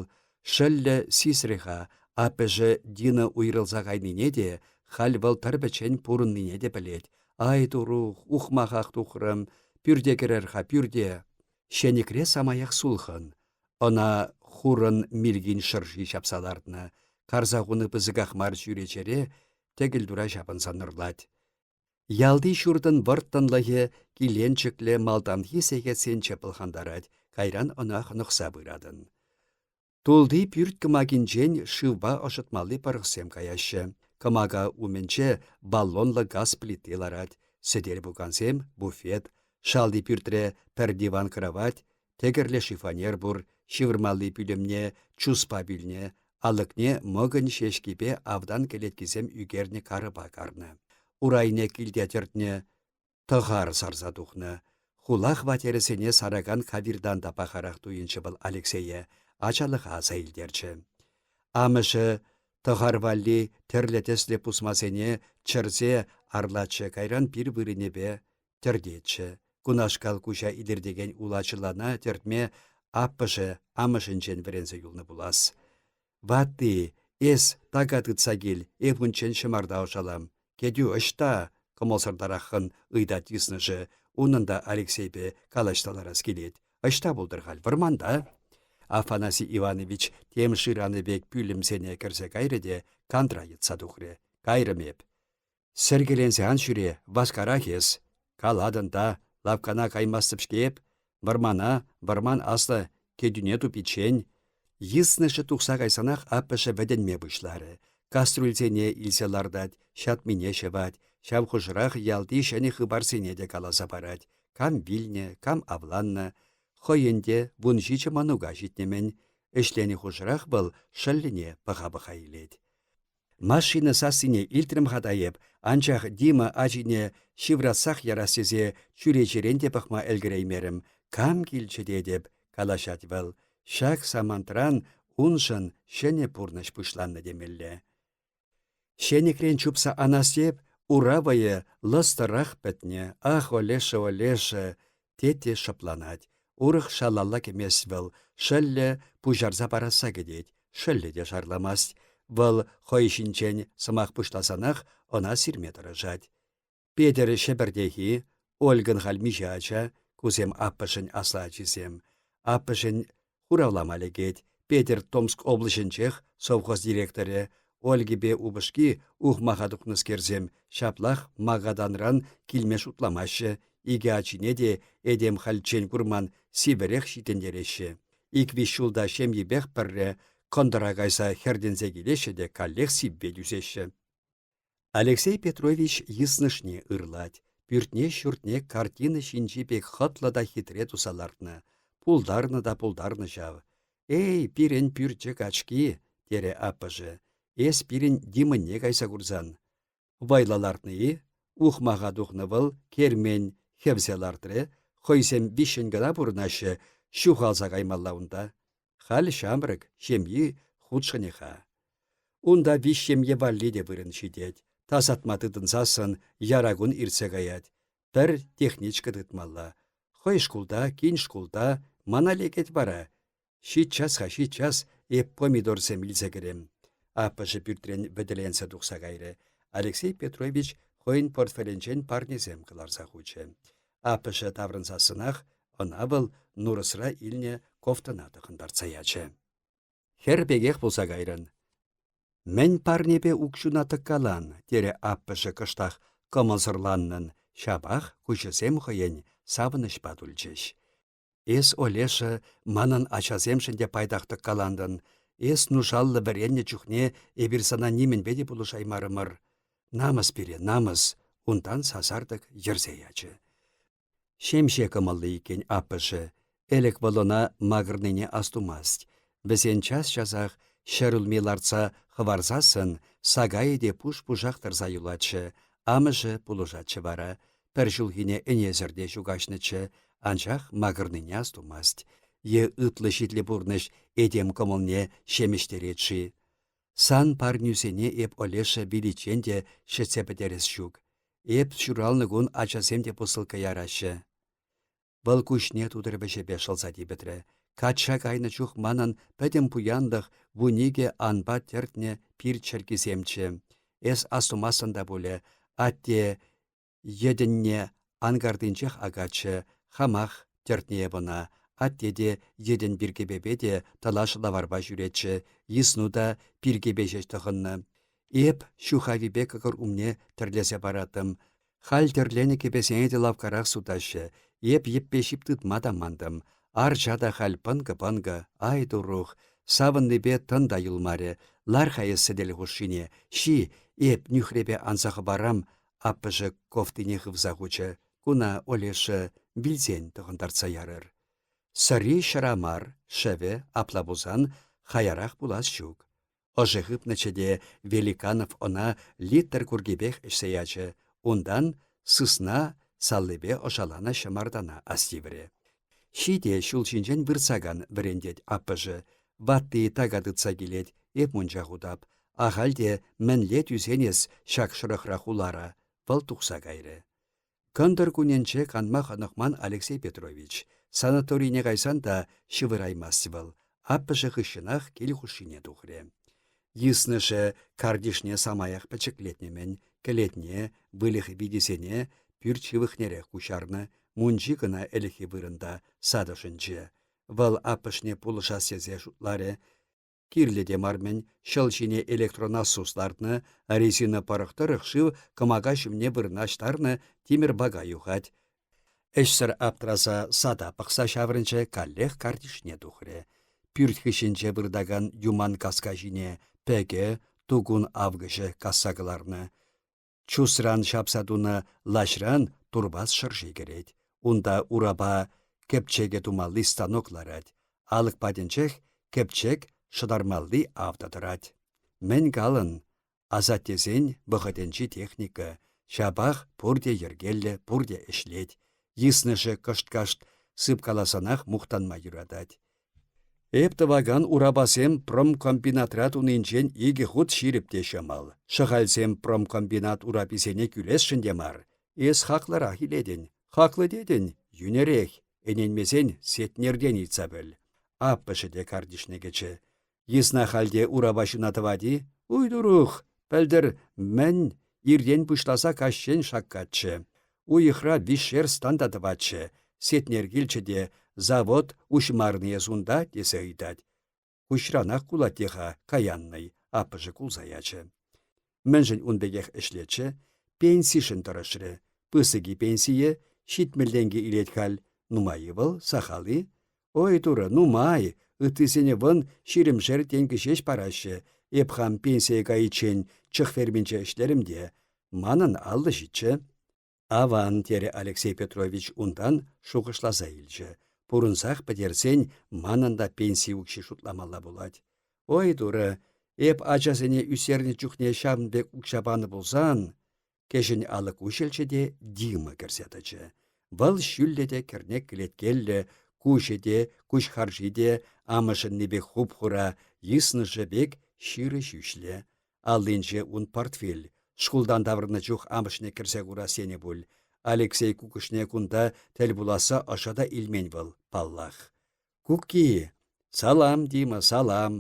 [SPEAKER 1] Шӑллӗ сисрӗ-ха, аппӑшӗ Дина уйрӑлса кайнине те, халь вӑл тӑр-пӗччен пурӑннине те пӗлет. Ай турух, ухмахах тухрӑм, пӳрте кӗрер-ха, пӳрте. Ҫенӗкре самаях сулхӑн. Ӑна хурӑн милкин шӑрши ҫапса лартнӑ. Карса хунӑ пысӑках мар чӳречере тӗкӗл тура ҫапӑнса нӑрлать. Ялти ҫуртӑн вӑрттӑнлӑхӗ киленчӗклӗ малтанхи сехетсенче пӑлхантарать, кайран ӑна хӑнӑхса пыратӑн. Тулти пӳрт кӑмакинчен шывпа ӑшӑтмалли пӑрӑхсем каяҫҫӗ. Кӑмака умӗнче баллонлӑ газ плити ларать, сӗтел-пукансем, буфет, шалти пӳртре пӗр диван-кровать, тӗкӗрлӗ шифоньер пур, ҫывӑрмалли пӳлӗмне чуспа пӳлнӗ, алӑкне мӑкӑнь ҫеҫкипе автан кӗлеткисем ӳкернӗ карӑпа карнӑ. Урайне килте тӗртнӗ тӑхар сарса тухнӑ. Хула хваттерӗсене саракан кавиртан та пахарах туйӑнчӗ вӑл Алексее, ачалӑха аса илтерчӗ. Амӑшӗ тӑхар валли тӗрлӗ тӗслӗ пусмасене чӗрсе арлатчӗ, кайран пир вырӑнӗпе тӗртетчӗ. Кунашкал куҫа илӗртекен улачӑлана тӗртме аппӑшӗ амӑшӗнчен вӗренсе юлнӑ пулас. Ватти, эс така тытса кил, эп унччен ҫӑмарта ӑшалам. Кӗтӳ ӑҫта? кӑмӑлсӑртараххӑн ыйтать йыснӑшӗ. Унӑн та Алексейпе калаҫса ларас килет. Ӑҫта пултӑр халь, вӑрманта? Афанасий Иванович тем шыранӑ пек пӳлӗмсене кӗрсе кайрӗ те кантра йӑтса тухрӗ. Кайрӑм эп. Сӗркеленсе ан ҫӳре, васкарах эс. Калатӑн та, лавккана каймастӑп-ҫке эп. Вӑрмана, вӑрман аслӑ, кӗтӳне тупиччен. Йыснӑшӗ тухса кайсанах аппӑшӗ вӗтӗнме пуҫларӗ. Кастрюльсене илсе лартать, ҫатмине ҫӑвать, ҫав хушӑрах ялти ҫӗнӗ хыпарсене те каласа парать. Кам вилнӗ, кам авланнӑ. Хӑйӗн те 17 мӑнука ҫитнӗ-мӗн. Ӗҫленӗ хушӑрах вӑл шӑллӗне пӑха-пӑха илет. Машина сассине илтрӗм-ха та эп, анчах Дима ачине ҫывратсах ярас тесе чӳречерен те пӑхма ӗлкӗреймерӗм. Кам килчӗ тетӗп, калаҫать вӑл. Ҫак самантран уншӑн ҫӗнӗ пурнӑҫ пуҫланнӑ темелле. Ҫенӗкрен чупса анас теп, ура вӑйӗ лӑстӑрах пӗтнӗ. Ах, Олеша, Олеша, тет те шӑпланать. Урӑх шалалла кӗмест вӑл, шӑллӗ пуҫарса парасса кӗтет, шӑллӗ те шарламасть. Вӑл хӑй ҫинчен сӑмах пуҫласанах ӑна сирме тӑрӑшать. Петӗр Ҫӗпӗртехи, Ольгӑн халь миҫе ача, кусем аппӑшӗн аслӑ ачисем. Аппӑшӗн хуравлама лекет. Петӗр Томск облаҫӗнчех совхоз директорӗ, Ольгипе упӑшки ухмаха тухнӑскерсем ҫаплах Магаданран килме шутламаҫҫӗ, икӗ ачине те этем хальччен курман сивӗрех ҫитӗнтереҫҫӗ. Ик-виҫ ҫулта ҫемйипех пӗрре кӑнтӑра кайса хӗртӗнсе килеҫҫӗ те каллех сивве тӳсеҫҫӗ. Алексей Петрович йыснӑшне ырлать. Пӳртне-ҫуртне картина ҫинчи пек хӑтлӑ та хитре туса лартнӑ. Пултарнӑ та пултарнӑ ҫав. «Эй, пирӗн пӳрчӗ качки!» терӗ аппӑшӗ. «Эс пирӗн Димӑнне кайса курсан. Вӑйлӑ лартнӑ-и? Ухмаха тухнӑ вӑл, кермен хӗвсе лартрӗ. Хӑйсем виҫҫӗн кӑна пурӑнаҫҫӗ, ҫухалса каймалла унта. Халь ҫамрӑк, ҫемйи хутшӑнӗ-ха. Унта виҫ ҫемье валли те вырӑн ҫитет. Тасатма тытӑнсассӑн яра кун иртсе каять. Пӗр техничка тытмалла. Хӑй шкулта, кин шкулта, мана лекет вара. Ҫиччас-ха, ҫиччас эп помидорсем илсе кӗрем. Аппӑшӗ пӳртрен вӗтеленсе тухса кайрӗ. Алексей Петрович хӑйӗн портфелӗнчен парнесем кӑларса хучӗ. Аппӑшӗ таврӑнсассӑнах ӑна вӑл Нурӑсра илнӗ кофтӑна тӑхӑнтартса ячӗ. Хӗр пекех пулса кайрӑн. Мӗн парнепе укҫуна тӑккалан, терӗ аппӑшӗ кӑштах кӑмӑлсӑрланнӑн, ҫапах куҫӗсем хӑйӗн савӑнӑҫпа тулчӗҫ. Эс, Олеша, манӑн ачасемшӗн те пайтах тӑккалантӑн. Эс нушаллӑ вӗреннӗ чухне эпир сана нимӗнпе те пулӑшаймарӑмӑр. Намӑс пире, намӑс, унтан сасартӑк йӗрсе ячӗ. Ҫемҫе кӑмӑллӑ иккен аппӑшӗ. Ӗлӗк вӑл ӑна макӑрнине астумасть. Вӗсен час-часах ҫӗрулми лартса хӑварсассӑн сакайӗ те пуш-пушах тӑрса юлатчӗ. Амӑшӗ пулӑшатчӗ вара. Пӗр ҫулхине ӗнесӗр те ҫу каҫнӑччӗ, анчах макӑрнине астумасть. Е ытлӑ-ҫитлӗ пурнӑҫ этем кӑмӑлне ҫемӗҫтерет-ши? Сан парнӳсене эп Олеша виличчен те ҫӗтсе пӗтерес ҫук. Эп ҫуралнӑ кун ачасем те посылка яраҫҫӗ. Вӑл куҫне тутӑр вӗҫӗпе шӑлса типӗтрӗ. Качча кайнӑ чух манӑн пӗтӗм пуянлӑх вуникӗ анпа тӗртнӗ пир чӗркисемччӗ. Эс астумастӑн та пулӗ, атте йӗтӗнне анкартинчех акатчӗ, хамах тӗртнӗ эп ӑна. Атте те йӗтӗн пиркепепе те тӑлаш лаварпа ҫӳретчӗ, йысну та пиркепе ҫеҫ тӑхӑннӑ. Эп ҫухавипе кӑкӑр умне тӗрлесе параттӑм. Халь тӗрленӗ кӗпесене те лавккарах сутаҫҫӗ. Эп йӗппе ҫип тытма та мантӑм. Арча та халь пӑнкӑ-пӑнкӑ, ай турух. Савӑннипе тӑн та юлмарӗ. Лар-ха эс сӗтел хушшине, ҫи, эп нӳхрепе анса хӑпарам, аппӑшӗ кофтине хывса хучӗ. Куна, Олеша, вилсен тӑхӑнтартса ярӑр. Сӑри ҫӑра мар, шӗвӗ, апла пулсан, хаярах пулас ҫук. Ӑшӗ хыпнӑччӗ те Великанов ӑна литр куркипех ӗҫсе ячӗ, унтан сысна саллипе ӑшаланӑ ҫӑмартана астиврӗ. Ҫите ҫул ҫинчен выртсакан вӗрентет аппӑшӗ. Ватти така тытса килет, эп мунча хутап. Ахаль те мӗнле тӳсен эс ҫак шӑрӑхра хулара? Вӑл тухса кайрӗ. Кӑнтӑр кунӗнче канма хӑнӑхман Алексей Петрович. Санаторине кайсан та ҫывӑраймасть вӑл. Аппӑшӗ хыҫҫӑнах кил хушшине тухрӗ. Йыснӑшӗ картишне самаях пӗчӗклетнӗ-мӗн, кӗлетне, выльӑх витисене пӳрт ҫывӑхнерех куҫарнӑ, мунчи кӑна ӗлӗкхи вырӑнта, сад ӑшӗнче. Вӑл аппӑшне пулӑшас тесе шутларӗ. Кирлӗ те мар-мӗн, ҫӑл ҫине электронасус лартнӑ, резина пӑрӑх тӑрӑх шыв кӑмака ҫумне вырнаҫтарнӑ тимӗр бака юхать. Ӗҫсӗр аптраса сада пӑхса ҫаврӑнчӗ, каллех картишне тухрӗ. Пӳрт хыҫӗнче выртакан юман каска ҫине пӗкӗ, тукун авкӑҫӗ касса кӑларнӑ. Чусран ҫапса тунӑ лаҫран турпас шӑрши кӗрет. Унта урапа кӗпчекӗ тумалли станок ларать. Алӑк патӗнчех кӗпчек шӑтармалли авта тӑрать. Мӗн калӑн, асаттесен вӑхӑтӗнчи техника. Ҫапах пурте йӗркеллӗ, пурте ӗҫлет. Йыснӑшӗ кӑшт-кашт сыпкаласанах мухтанма юратать. Эп тӑвакан урапасем промкомбинатра тунинчен икӗ хут ҫирӗп те ҫӑмӑл. Шӑхальсем промкомбинат ураписене кӳлесшӗн те мар. Эс хаклӑрах илетӗн. Хаклӑ тетӗн, йӳнӗрех. Ӗненмесен Сетнертен ыйтса пӗл. Аппӑшӗ те картишне кӗчӗ. Йысна халь те урапа ҫуна тӑвать-и? Уй-турух, пӗлтӗр мӗн иртен пуҫласа каҫчен шаккатчӗ. Уйӑхра виҫшер стан та тӑватчӗ. Сетнер килчӗ те завод уҫмарнӑ эс унта тесе ыйтать. Куҫранах кулать те-ха каяннӑй, аппӑшӗ кулса ячӗ. Мӗншӗн ун пекех ӗҫлетчӗ? Пенсишӗн тӑрӑшрӗ. Пысӑк-и пенсийӗ, ҫитмӗлтенкӗ илет халь. Нумай-и вӑл, сахал-и? Ой, турӑ, нумай! Ыттисене вӑн ҫирӗмшер тенкӗ ҫеҫ параҫҫӗ. Эп хам пенсие кайиччен чӑх ферминче ӗҫлерӗм те. Манӑн 57. Аван, терӗ Алексей Петрович унтан шухӑшласа илчӗ. Пурӑнсах пӗтерсен манӑн та пенси укҫи шутламалла пулать. Ой, турӑ, эп ачасене ӳстернӗ чухне ҫавӑн пек укҫа панӑ пулсан... Кӗҫӗн алӑк уҫӑлчӗ те Дима кӗрсе тӑчӗ. Вӑл ҫӳллӗ те кӗрнек кӗлеткеллӗ, куҫӗ те, куҫ харши те амӑшӗнни пек хуп-хура, йыснӑшӗ пек ҫырӑ ҫӳҫлӗ. Аллинче ун портфель. Шкултан таврӑннӑ чух амӑшне кӗрсе курас тенӗ пуль. Алексей кукӑшне кунта тӗл пуласса ӑша та илмен вӑл, паллах. Кукки! Салам, Дима, салам!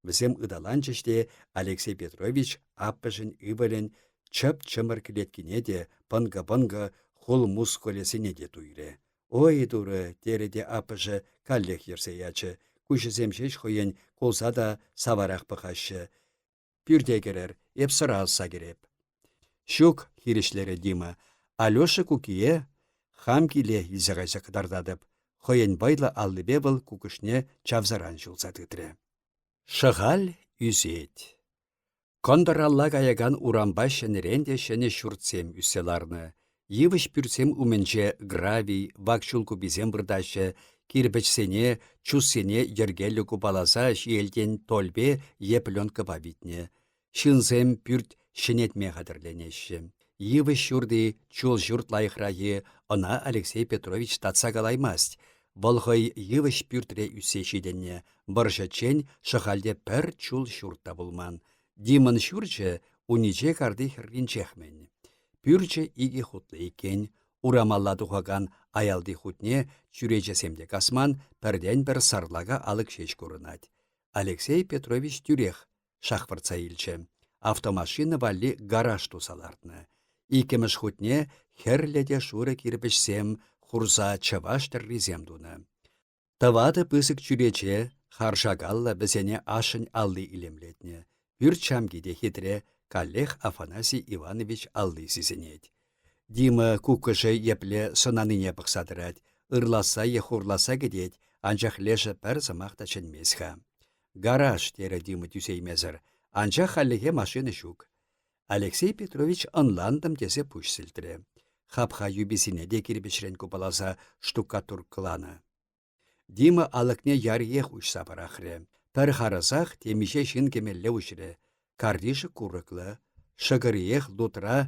[SPEAKER 1] Вӗсем ыталанчӗҫ те Алексей Петрович аппӑшӗн ывӑлӗн чӑп-чӑмӑр кӗлеткине те, пӑнкӑ-пӑнкӑ хул мускулӗсене те туйрӗ. Ой, турӑ, терӗ те аппӑшӗ каллех йӗрсе ячӗ. Куҫӗсем ҫеҫ хӑйӗн кулса та саварах пӑхаҫҫӗ. Пӳрте кӗрӗр, эп сӑра ӑсса кӗреп. Ҫук, хирӗҫлерӗ Дима. Алеша кукие хам киле илсе кайса кӑтартатӑп. Хӑйӗн вӑйлӑ аллипе вӑл кукӑшне чавсаран ҫулса тытрӗ. Шӑхаль ӳсет. Кӑнтӑралла каякан урампа ҫӗнӗрен те ҫӗнӗ ҫуртсем ӳссе ларнӑ. Йывӑҫ пӳртсем умӗнче гравий, вак чул куписем выртаҫҫӗ, кирпӗчсене, чуссене йӗркеллӗ купаласа ҫиелтен тольпе е пленкӑпа витнӗ. Ҫынсем пӳрт ҫӗнетме хатӗрленеҫҫӗ. Йывӑҫ ҫурти чул ҫурт лайӑхрахи ӑна Алексей Петрович татса калаймасть. Вӑл хӑй йывӑҫ пӳртре ӳссе ҫитӗннӗ, вӑрҫӑччен Шӑхальте пӗр чул ҫурт та пулман. Димӑн ҫурчӗ униче карти хӗрринчех-мӗн. Пӳрчӗ икӗ хутлӑ иккен. Урамалла тухакан аялти хутне чӳречесем те касман, пӗртен-пӗр сарлака алӑк ҫеҫ курӑнать. Алексей Петрович тӳрех шахвӑртса илчӗ. Автомашина валли гараж туса лартнӑ. Иккӗмӗш хутне хӗрлӗ те шурӑ кирпӗчсем хурса чӑваш тӗррисем тунӑ. Тӑватӑ пысӑк чӳрече, харшакаллӑ вӗсене ашшӗн алли илемлетнӗ. Пӳрт ҫамки те хитре, каллех Афанасий Иванович алли сисӗнет. Дима куккӑшӗ епле сӑнанине пӑхса тӑрать, ырласса е хурласса кӗтет, анчах лешӗ пӗр сӑмах та чӗнмест-ха. «Гараж», терӗ Дима тӳсеймесӗр, анчах хальлӗхе машина ҫук. Алексей Петрович ӑнлантӑм тесе пуҫ сӗлтрӗ. Хапха юписене те кирпӗчрен купаласа штукатуркӑланӑ. Дима алӑкне яриех уҫса пӑрахрӗ. Пӗр харӑсах темиҫе ҫын кӗмелле уҫрӗ. Картишӗ курӑклӑ. Шӑкӑриех лутра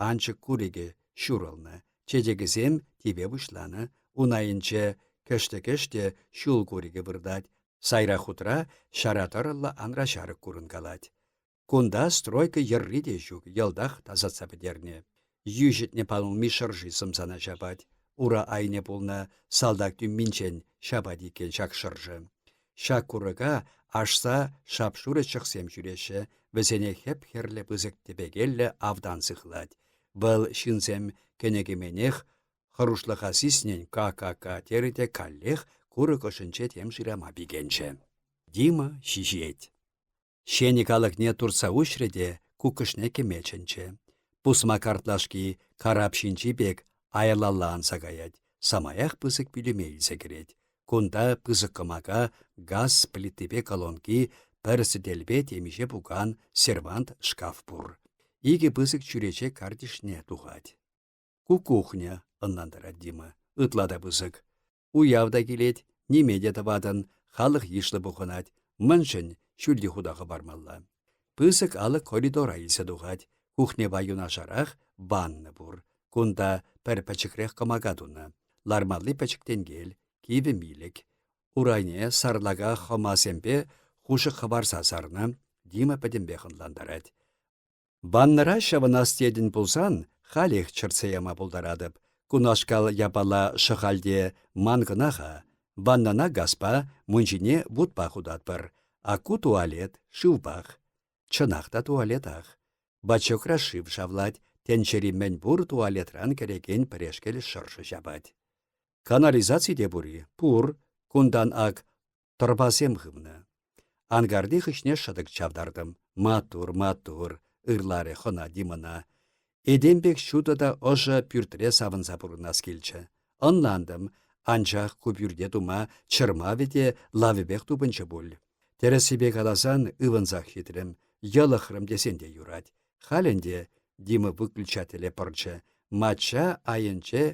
[SPEAKER 1] анчӑк курӑкӗ ҫурӑлнӑ. Чечекӗсем типе пуҫланӑ. Ун айӗнче кӗштӗ-кӗштӗ ҫул курӑкӗ выртать. Сайра хутра ҫара тӑрӑллӑ анра ҫарӑк курӑнкалать. Кунта стройка йӗрри те ҫук, йӑлтах тасатса пӗтернӗ. Йӳҫӗтнӗ панулми шӑрши сӑмсана ҫапать. Ура айне пулнӑ салтак тӳмминчен ҫапать иккен ҫак шӑршӑ. Ҫак курӑка ашса шап-шурӑ чӑхсем ҫӳреҫҫӗ, вӗсене хӗп-хӗрлӗ пысӑк тӗпекеллӗ автан сыхлать. Вӑл ҫынсем кӗнӗ-кӗменех хӑрушлӑха сиснӗн ка-ка-ка терӗ те каллех курӑк ӑшӗнче тем шырама пикенчӗ. Дима ҫиҫет. Ҫенӗк алӑкне туртса уҫрӗ те куккӑшне кӗме чӗнчӗ. Пусма картлашки карап ҫинчи пек аялалла анса каять, самаях пысӑк пӳлӗме илсе кӗрет. Кунта пысӑк кӑмака, газ плитипе колонки, пӗр сӗтелпе темиҫе пукан, сервант, шкаф пур. Икӗ пысӑк чӳрече картишне тухать. Ку кухня, ӑнлантарать Дима, ытла та пысӑк. Уяв та килет, ниме те тӑватӑн, халӑх йышлӑ пухӑнать. Мӗншӗн ҫӳлти хута хӑпармалла? Пысӑк алӑк коридора илсе тухать. Кухньӑпа юнашарах ванна пур. Кунта пӗр пӗчӗкрех кӑмака тунӑ. Лармалли пӗчӗк тенкел, кивӗ милӗк. Урайне сарлака хӑмасемпе хушӑк хӑварса сарнӑ. Дима пӗтӗмпех ӑнлантарать. Ваннӑра ҫӑвӑнас тетӗн пулсан халех чӗртсе яма пултаратӑп. Кунашкал япала Шӑхальте ман кӑна-ха. Ваннӑна газпа, мунчине вутпа хутатпӑр. А ку туалет шывпах. Чӑнах та туалетах. Бачокра шыв шавлать, тӗнчери мӗнпур туалетран кӗрекен пӗрешкел шӑршӑ ҫапать. Канализаци те пур-и? Пур. Кунтан ак тӑрпасем хывнӑ. Анкарти хыҫне шӑтӑк чавтартӑм. Маттур, маттур, ырларӗ хӑна Димӑна. Этем пек ҫутӑ та ӑшӑ пӳртре савӑнса пурӑнас килчӗ. Ӑнлантӑм, анчах ку пӳрте тума чӑрмавӗ те лавӗпех тупӑнчӗ пуль. Тӗрӗссипе каласан, ывӑнсах ҫитрӗм, йӑлӑхрӑм тесен те юрать. Халь ӗнтӗ Дима выключателе пӑрчӗ. Мачча айӗнче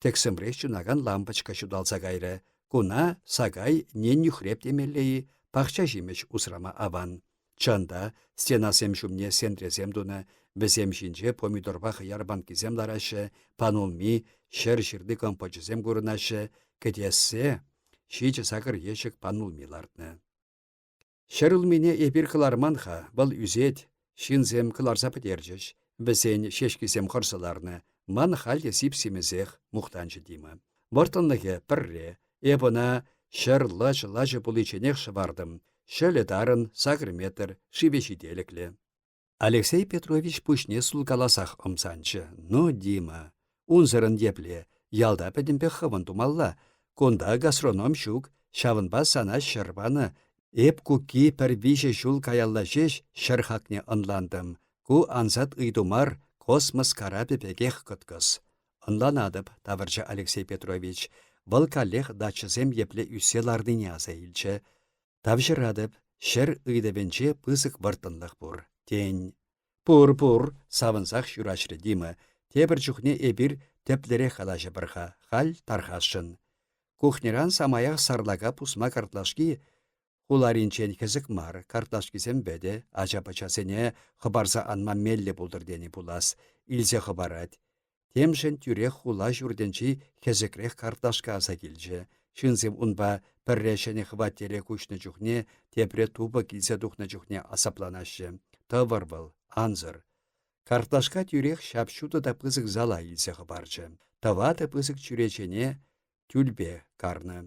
[SPEAKER 1] тӗксӗмрех ҫунакан лампочка ҫуталса кайрӗ. Куна сакай нен нӳхреп темелле-и, пахча ҫимӗҫ усрама аван. Чӑн та, стенасем ҫумне сентресем тунӑ, вӗсем ҫинче помидорпа хӑяр банкисем лараҫҫӗ, панулми, ҫӗр ҫырли компочӗсем курӑнаҫҫӗ, кӗтессе ҫичӗ-сакӑр ещӗк панулми лартнӑ. Ҫӗрулмине эпир кӑларман-ха, вӑл ӳсет, ҫынсем кӑларса пӗтерчӗҫ, вӗсен ҫеҫкисем хӑрса ларнӑ, ман халь те сип-симӗсех, мухтанчӗ Дима. Вӑрттӑнлӑхӗ пӗрре, эп ӑна ҫӗр лӑч-лачӑ пуличченех шӑвартӑм, ҫӑлӗ тарӑн, сакӑр метр, шывӗ ҫителӗклӗ. Алексей Петрович пуҫне сулкаласах ӑмсанчӗ. Ну, Дима, унсӑрӑн епле, ялта пӗтӗмпех хӑвӑн тумалла. Кунта гастроном ҫук, ҫавӑнпа сана ҫӗр панӑ. Эп кукки пӗр виҫӗ ҫул каялла ҫеҫ ҫӗр хакне ӑнлантӑм. Ку ансат ыйту мар, космос карапӗ пекех кӑткӑс. Ӑнланатӑп, тавӑрчӗ Алексей Петрович. Вӑл каллех дачӑсем епле ӳссе ларнине аса илчӗ. Тавҫӑратӑп, ҫӗр ыйтӑвӗнче пысӑк вӑрттӑнлӑх пур. Тен, пур-пур, савӑнсах ҫураҫрӗ Дима. Тепӗр чухне эпир тӗплӗрех калаҫӑпӑр-ха, халь тархасшӑн. Кухньӑран самаях сарлака пусма картлашки хуларинчен хӗсӗк мар, картлашкисем вӗтӗ, ача-пӑчасене хӑпарса анма меллӗ пултӑр тенӗ пулас, илсе хӑпарать. Темшӗн тӳрех хула ҫуртӗнчи хӗсӗкрех картлашка аса килчӗ. Ҫынсем унпа пӗрре ҫӗнӗ хваттере куҫнӑ чухне, тепре тупӑ килсе тухнӑ чухне асапланаҫҫӗ. Тӑвӑр вӑл, ансӑр. Картлашка тӳрех ҫап-ҫутӑ та пысӑк зала илсе хӑпарчӗ. Тӑватӑ пысӑк чӳречене тюльпе карнӑ.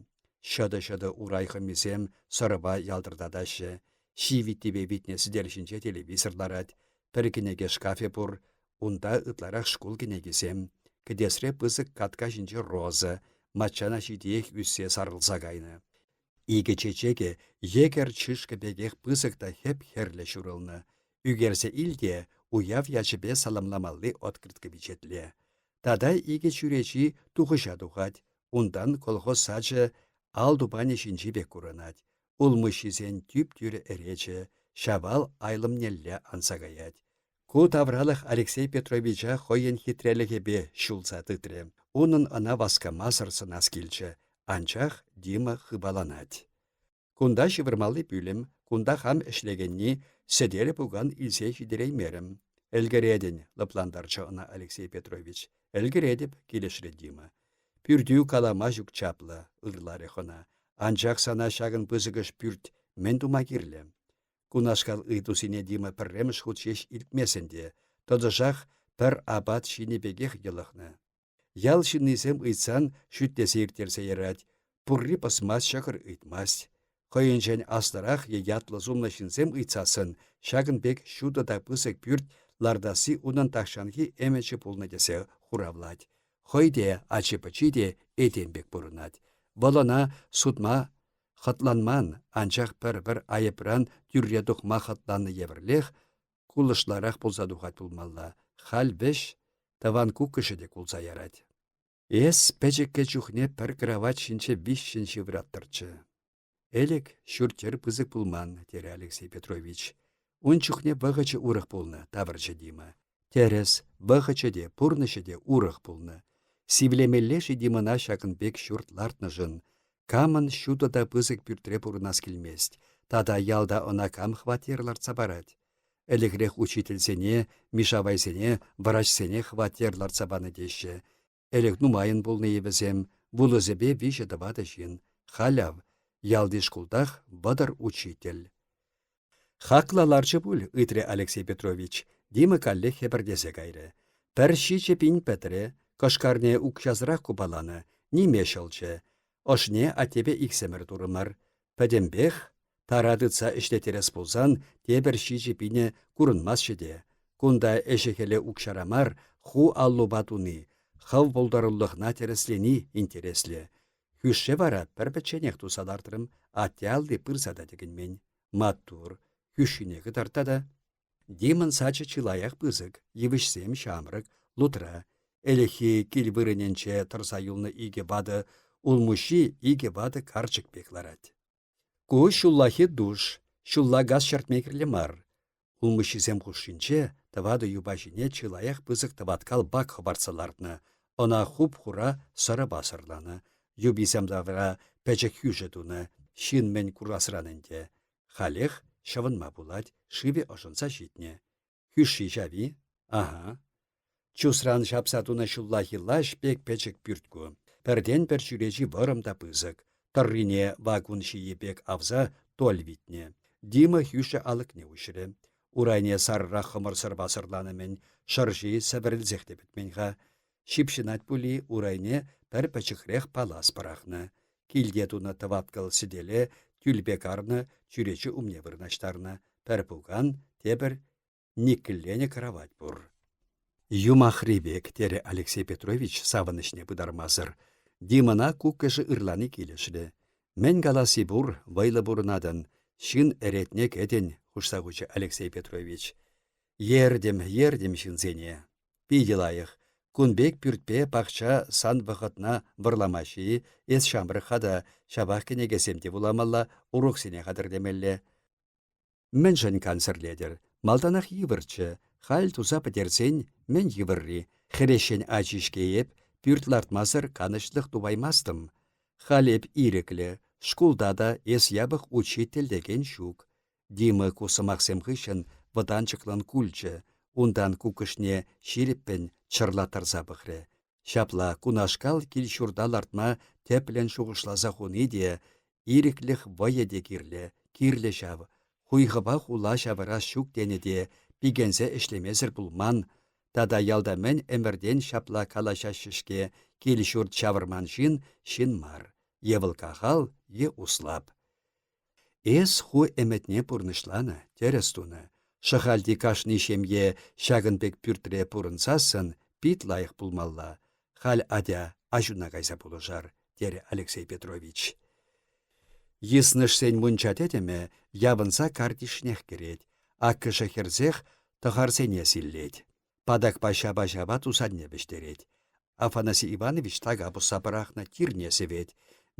[SPEAKER 1] Ҫӑтӑ-ҫӑтӑ урай хӑмисем сӑрӑпа ялтӑртатаҫҫӗ. Ҫи виттипе витнӗ сӗтел ҫинче телевизор ларать. Пӗр кӗнеке шкафӗ пур. Унта ытларах шкул кӗнекисем. Кӗтесре пысӑк катка ҫинче роза, маччана ҫитиех ӳссе сарӑлса кайнӑ. Икӗ чечекӗ йӗкӗр чышкӑ пекех пысӑк та хӗп-хӗрлӗ ҫурӑлнӑ. Ӳкерсе ил те уяв ячӗпе саламламалли открытка пичетле. Тата икӗ чӳречи тухӑҫа тухать, унтан колхоз сачӗ ал тупанӗ ҫинчи пек курӑнать. Улмуҫҫисен тӳп-тӳрӗ ӗречӗ Ҫавал айлӑмнелле анса каять. Ку тавралӑх Алексей Петровича хӑйӗн хитрелӗхӗпе ҫулса тытрӗ. Унӑн ӑна васкамасӑр сӑнас килчӗ, анчах Дима хыпаланать. Кунта ҫывӑрмалли пӳлӗм, кунта хам ӗҫлекенни, сӗтел-пукан илсе ҫитереймерӗм. Ӗлкӗретӗн, лӑплантарчӗ ӑна Алексей Петрович. Ӗлкӗретӗп, килӗшрӗ Дима. Пӳртӳ калама ҫук чаплӑ, ырларӗ хӑна. Анчах сана ҫакӑн пысӑкӑш пӳрт мӗн тума кирлӗ? Кунашкал ыйтусене Дима пӗрремӗш хут ҫеҫ илтмест ӗнтӗ. Тӑтӑшах пӗр апат ҫинӗ пекех йӑлӑхнӑ. Ял ҫыннисем ыйтсан шӳтлесе ирттерсе ярать, пурри пӑсмасть ҫӑкӑр ыйтмасть. Хӑйӗнчен аслӑрах е ятлӑ-сумлӑ ҫынсем ыйтсассӑн ҫакӑн пек ҫутӑ та пысӑк пӳрт лартасси унӑн тахҫанхи ӗмӗчӗ пулнӑ тесе хуравлать. Хӑй те, ачи-пӑчи те этем пек пурӑнать. Вӑл ӑна сутма хӑтланман, анчах пӗр-пӗр айӑпран тӳрре тухма хӑтланнӑ евӗрлех кулӑшларах пулса тухать пулмалла. Халь вӗҫ, тӑван куккӑшӗ те кулса ярать. Эс пӗчӗккӗ чухне пӗр кравать ҫинче виҫҫӗн ҫывраттӑрччӗ. Ӗлӗк ҫурт-йӗр пысӑк пулман, терӗ Алексей Петрович. Ун чухне вӑхӑчӗ урӑх пулнӑ, тавӑрчӗ Дима. Тӗрӗс, вӑхӑчӗ те, пурнӑҫӗ те урӑх пулнӑ. Сивлемелле-ши Димӑна ҫакӑн пек ҫурт лартнӑшӑн? Камӑн ҫутӑ та пысӑк пӳртре пурӑнас килмест? Тата ялта ӑна кам хваттер лартса парать? Ӗлӗкрех учительсене, мишавайсене, врачсене хваттер лартса панӑ теҫҫӗ. Ӗлӗк нумайӑн пулнӑ-и вӗсем, вулӑсӗпе виҫӗ-тӑватӑ ҫын. Халь ав, ялти шкултах вӑтӑр учитель. Хакла ларчӗ пуль, ыйтрӗ Алексей Петрович. Дима каллех хӗпӗртесе кайрӗ. Пӗр ҫичӗ пин пӗтрӗ, кӑшкарне укҫасӑрах купаланӑ, ниме ҫӑлчӗ. Ӑшне аттепе иксӗмӗр турӑмӑр. Пӗтӗмпех тара тытса ӗҫлеттерес пулсан тепӗр ҫичӗ пинӗ курӑнмастчӗ те. Кунта ӗҫӗ-хӗле укҫара мар, ху аллупа туни, хӑв пултарулӑхна тӗрӗслени интереслӗ. Хӳшше вара пӗр-пӗчченех туса лартрӑм, атте алли пырса та тӗкӗнмен. Маттур, хӳшшине кӑтарт тата. Димӑн сачӗ чылаях пысӑк, йывӑҫсем ҫамрӑк, лутра. Ӗлӗкхи кил вырӑнӗнче тӑрса юлнӑ икӗ ватӑ улмуҫҫи икӗ ватӑ карчӑк пек ларать. Ку ҫуллахи душ, ҫулла газ чӗртме кирлӗ мар. Улмуҫҫисем хушшинче. Тӑватӑ юпа ҫине чылаях пысӑк тӑваткал бак хӑпартса лартнӑ. Ӑна хуп-хура сӑрӑпа сӑрланӑ. Юписем тавра пӗчӗк хӳшӗ тунӑ. Ҫын мӗн курасран ӗнтӗ. Халех ҫӑвӑнма пулать, шывӗ ӑшӑнса ҫитнӗ. Хӳшши ҫави? Аха. Чусран ҫапса тунӑ ҫуллахи лаҫ пек пӗчӗк пӳрт ку. Пӗртен-пӗр чӳречи вӑрӑм та пысӑк. Тӑррине вакун ҫийӗ пек авса толь витнӗ. Дима хӳшӗ алӑкне уҫрӗ. Урайне саррах хӑмӑр сӑрпа сӑрланӑ-мӗн, шӑрши сӗвӗрӗлсех те пӗтмен-ха. Ҫыпҫӑнать пули урайне пӗр пӗчӗкрех палас пӑрахнӑ. Килте тунӑ тӑваткӑл сӗтеле тюльпе карнӑ чӳрече умне вырнаҫтарнӑ. Пӗр пукан, тепӗр никкӗлленӗ кравать пур. Юмахри пек, терӗ Алексей Петрович савӑнӑҫне пытармасӑр. Димӑна куккӑшӗ ырлани килӗшрӗ. Мӗн каласси пур, вӑйлӑ пурӑнатӑн, ҫын ӗретне кӗтӗн, хушса хучӗ Алексей Петрович. Ертӗм, ертӗм ҫынсене. Питӗ лайӑх. Кун пек пӳртпе пахча сан вӑхӑтна вӑрламаҫҫӗ-и? Эс ҫамрӑк-ха та, ҫапах кӗнекесем те вуламалла, уроксене хатӗрлемелле. Мӗншӗн кансӗрлетӗр? Малтанах йывӑрччӗ. Халь туса пӗтерсен мӗн йывӑрри? Хресчен ачи-ҫке эп, пӳрт лартмасӑр канӑҫлӑх тупаймастӑм. Халь эп ирӗклӗ, шкулта та эс япӑх учитель текен ҫук. Дима ку сӑмахсем хыҫҫӑн вӑтанчӑклӑн кулчӗ, унтан куккӑшне ҫирӗппӗн чӑрлаттарса пӑхрӗ. Ҫапла кунашкал кил-ҫурта лартма тӗплӗн шухӑшласа хуни те, ирӗклӗх вӑйӗ те кирлӗ, кирлӗ ҫав. Хуйхӑпа хула ҫавӑрас ҫук тенӗ те пикенсе ӗҫлемесӗр пулман. Тата ялта мӗн ӗмӗртен ҫапла калаҫаҫҫӗ-ҫке, кил-ҫурт ҫавӑрман ҫын ҫын мар. Е вӑл кахал, е услап. Эс ху ӗмӗтне пурнӑҫланӑ, тӗрӗс тунӑ. Шӑхальти кашни ҫемье ҫакӑн пек пӳртре пурӑнсассӑн пит лайӑх пулмалла. Халь атя аҫуна кайса пулӑшар, терӗ Алексей Петрович. Йыснӑшсен мунча тӗтӗмӗ явӑнса картишнех кӗрет. Аккӑшӗ хӗрсех тӑхарсене силлет. Патакпа ҫапа-ҫапа тусанне вӗҫтерет. Афанасий Иванович така пусса пӑрахнӑ тирне сӗвет.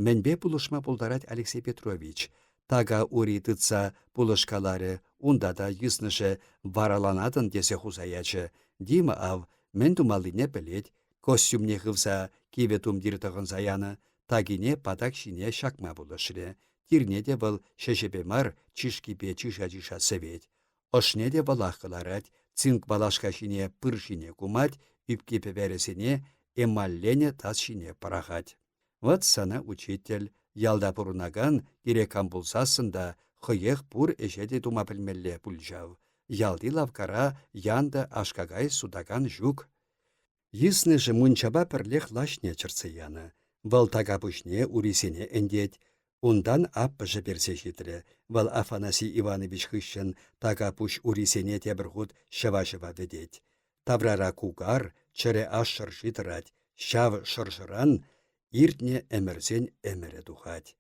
[SPEAKER 1] Мӗнпе пулӑшма пултарать Алексей Петрович? Така ури тытса пулӑшкаларӗ, унта та йыснӑшӗ вараланатӑн тесе хуса ячӗ. Дима ав мӗн тумаллине пӗлет, костюмне хывса кивӗ тумтир тӑхӑнса янӑ, такине патак ҫине ҫакма пулӑшрӗ. Тирне те вӑл ҫӗҫӗпе мар, чышкипе чыша-чыша сӗвет. Ӑшне те вӑлах кӑларать, цинк валашка ҫине пыршине кумать, ӳпки-пӗверӗсене эмальленӗ таз ҫине пӑрахать. Вӑт сана учитель, ялта пурӑнакан кирек кам пулсассӑн та хӑех пур ӗҫе те тума пӗлмелле пуль ҫав. Ялти лавккара янтӑ аш-какай сутакан ҫук. Йыснӑшӗ мунчапа пӗрлех лаҫне чӗртсе янӑ. Вӑл така пуҫне урисене ӗнтет. Унтан аппӑшӗ персе ҫитрӗ. Вӑл Афанасий Иванович хыҫҫӑн така пуҫ урисене тепӗр хут ҫӑва-ҫӑва вӗтет. Таврара кукар, чӗрӗ аш шӑрши тӑрать. Ҫав шӑршӑран иртнӗ ӗмӗрсен ӗмӗрӗ тухать.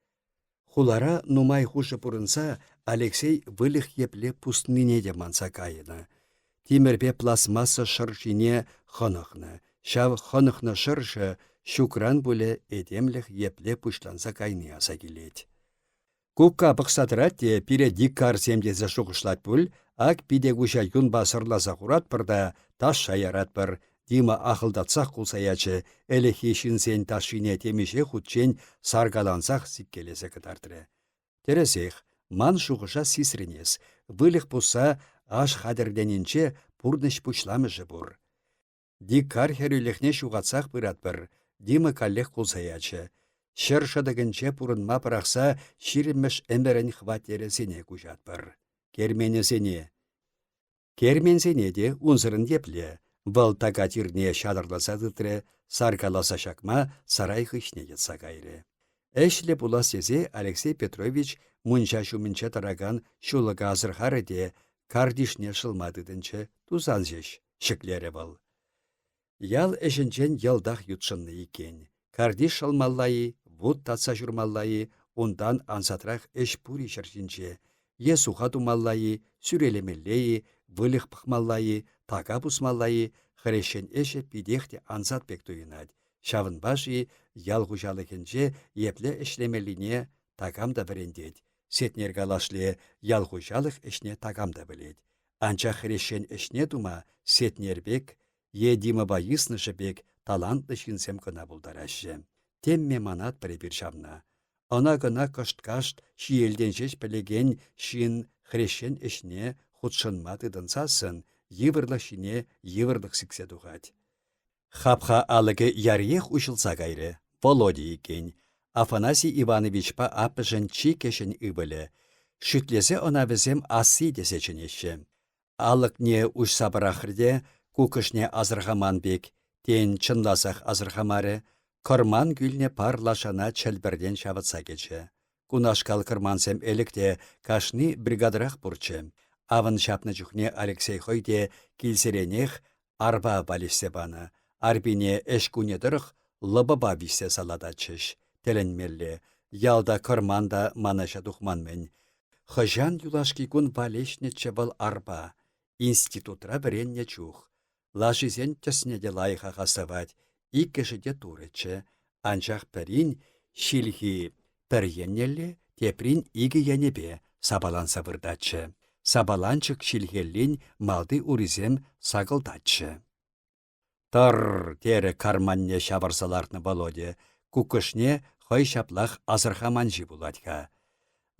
[SPEAKER 1] Хулара нумай хушӑ пурӑнса Алексей выльӑх епле пуснине те манса кайнӑ. Тимӗрпе пластмасса шӑршине хӑнӑхнӑ. Ҫав хӑнӑхнӑ шӑршӑ ҫукран пулӗ этемлӗх епле пуҫланса кайни аса килет. Кукка пӑхса тӑрать те пире дикарьсем тесе шухӑшлать пуль, ак пите-куҫа юнпа сӑрласа хуратпӑр та ташша яратпӑр, Дима ахӑлтатсах кулса ячӗ, ӗлӗкхи ҫынсен ташшине темиҫе хутчен саркалансах сиккелесе кӑтартрӗ. Тӗрӗсех, ман шухӑша сисрӗн эс, выльӑх пусса аш хатӗрленинче пурнӑҫ пуҫламӑшӗ пур. Дикарь хӗрӳлӗхне ҫухатсах пыратпӑр, Дима каллех кулса ячӗ. Ҫӗр шӑтӑкӗнче пурӑнма пӑрахса ҫирӗммӗш ӗмӗрӗн хваттерӗсене куҫатпӑр. Керменӗсене. Керменсене те унсӑрӑн епле, вӑл така тирне ҫатӑрласа тытрӗ, саркаласа ҫакма сарай хыҫне йӑтса кайрӗ. Ӗҫлӗ пулас тесе Алексей Петрович мунча ҫумӗнче тӑракан ҫулӑка асӑрхарӗ те картишне шӑлма тытӑнчӗ, тусан ҫеҫ ҫӗклерӗ вӑл. Ял ӗҫӗнчен йӑлтах ютшӑннӑ иккен. Картиш шӑлмалла-и, вут татса ҫурмалла-и, унтан ансатрах ӗҫ пур-и ҫӗр ҫинче. Е суха тумалла-и, сӳрелемелле-и, выльӑх пӑхмалла-и, така пусмалла-и, хресчен ӗҫӗ питех те ансат пек туйӑнать. Ҫавӑнпа-ши ял хуҫалӑхӗнче епле ӗҫлемеллине такам та вӗрентет. Сетнер калашле ял хуҫалӑх ӗҫне такам та пӗлет. Анчах хресчен ӗҫне тума Сетнер пек е Димӑпа йыснӑшӗ пек талантлӑ ҫынсем кӑна пултараҫҫӗ. Темме манатпӑр эпир ҫавна. Ӑна-кӑна кӑшт-кашт ҫиелтен ҫеҫ пӗлекен ҫын хресчен ӗҫне хутшӑнма тытӑнсассӑн йывӑрлӑх ҫине йывӑрлӑх сиксе тухать. Хапха алӑкӗ яриех уҫӑлса кайрӗ. Володя иккен. Афанасий Ивановичпа аппӑшӗн чи кӗҫӗн ывӑлӗ. Шӳтлесе ӑна вӗсем асси тесе чӗнеҫҫӗ. Алӑкне уҫса пӑрахрӗ те куккӑшне асӑрхаман пек, тен, чӑнласах асӑрхамарӗ, кӑрман кӳлнӗ пар лашана чӗлпӗртен ҫавӑтса кӗчӗ. Кунашкал кӑрмансем ӗлӗк те кашни бригадӑрах пурччӗ. Авӑн ҫапнӑ чухне Алексей хӑй те килсеренех арпа валеҫсе панӑ. Арпине ӗҫ кунӗ тӑрӑх лӑпӑпа виҫсе салататчӗҫ. Тӗлӗнмелле, ялта кӑрман та манӑҫа тухман-мӗн. Хӑҫан юлашки кун валеҫнӗччӗ вӑл арпа? Институтра вӗреннӗ чух. Лашисен тӗсне те лайӑхах астӑвать, иккӗшӗ те турӗччӗ. Анчах пӗрин ҫилхи пӗр еннелле, теприн икӗ енӗпе сапаланса выртатчӗ. Сапаланчӑк ҫилхеллин малти урисем сакӑлтатчӗ. Тӑр-р! терӗ карманне ҫавӑрса лартнӑ Володя. Куккӑшне хӑй ҫаплах асӑрхаманҫи пулать-ха.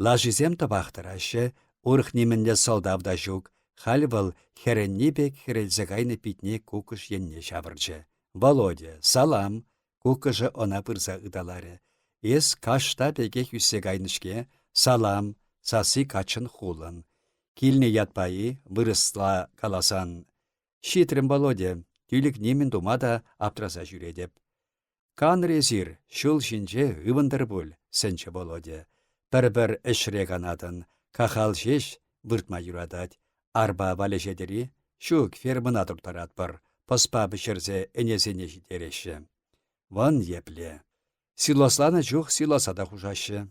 [SPEAKER 1] Лашисем тӑпах тӑраҫҫӗ, урӑх нимӗнле сӑлтав та ҫук. Халь вӑл хӗрӗнни пек хӗрелсе кайнӑ питне куккӑш енне ҫавӑрчӗ. «Володя, салам!» Куккӑшӗ ӑна пырса ыталарӗ. «Эс кашта пекех ӳссе кайнӑ-ҫке. Салам!» Сасси каччӑн хулӑн. Килнӗ ятпа-и, вырӑсла каласан, Ҫитрӗм, Володя, тӳлӗк нимӗн тума та аптраса ҫӳретӗп. Канӑр эсир, ҫул ҫинче ывӑнтӑр пуль, сӗнчӗ Володя. Пӗр-пӗр ӗҫре канатӑн, кахал ҫеҫ выртма юратать. Арпа валеҫетӗр-и? Ҫук, фермӑна турттаратпӑр. Пӑспа пӗҫерсе ӗнесене ҫитереҫҫӗ. Вӑн епле. Силосланӑ чух силоса та хушаҫҫӗ.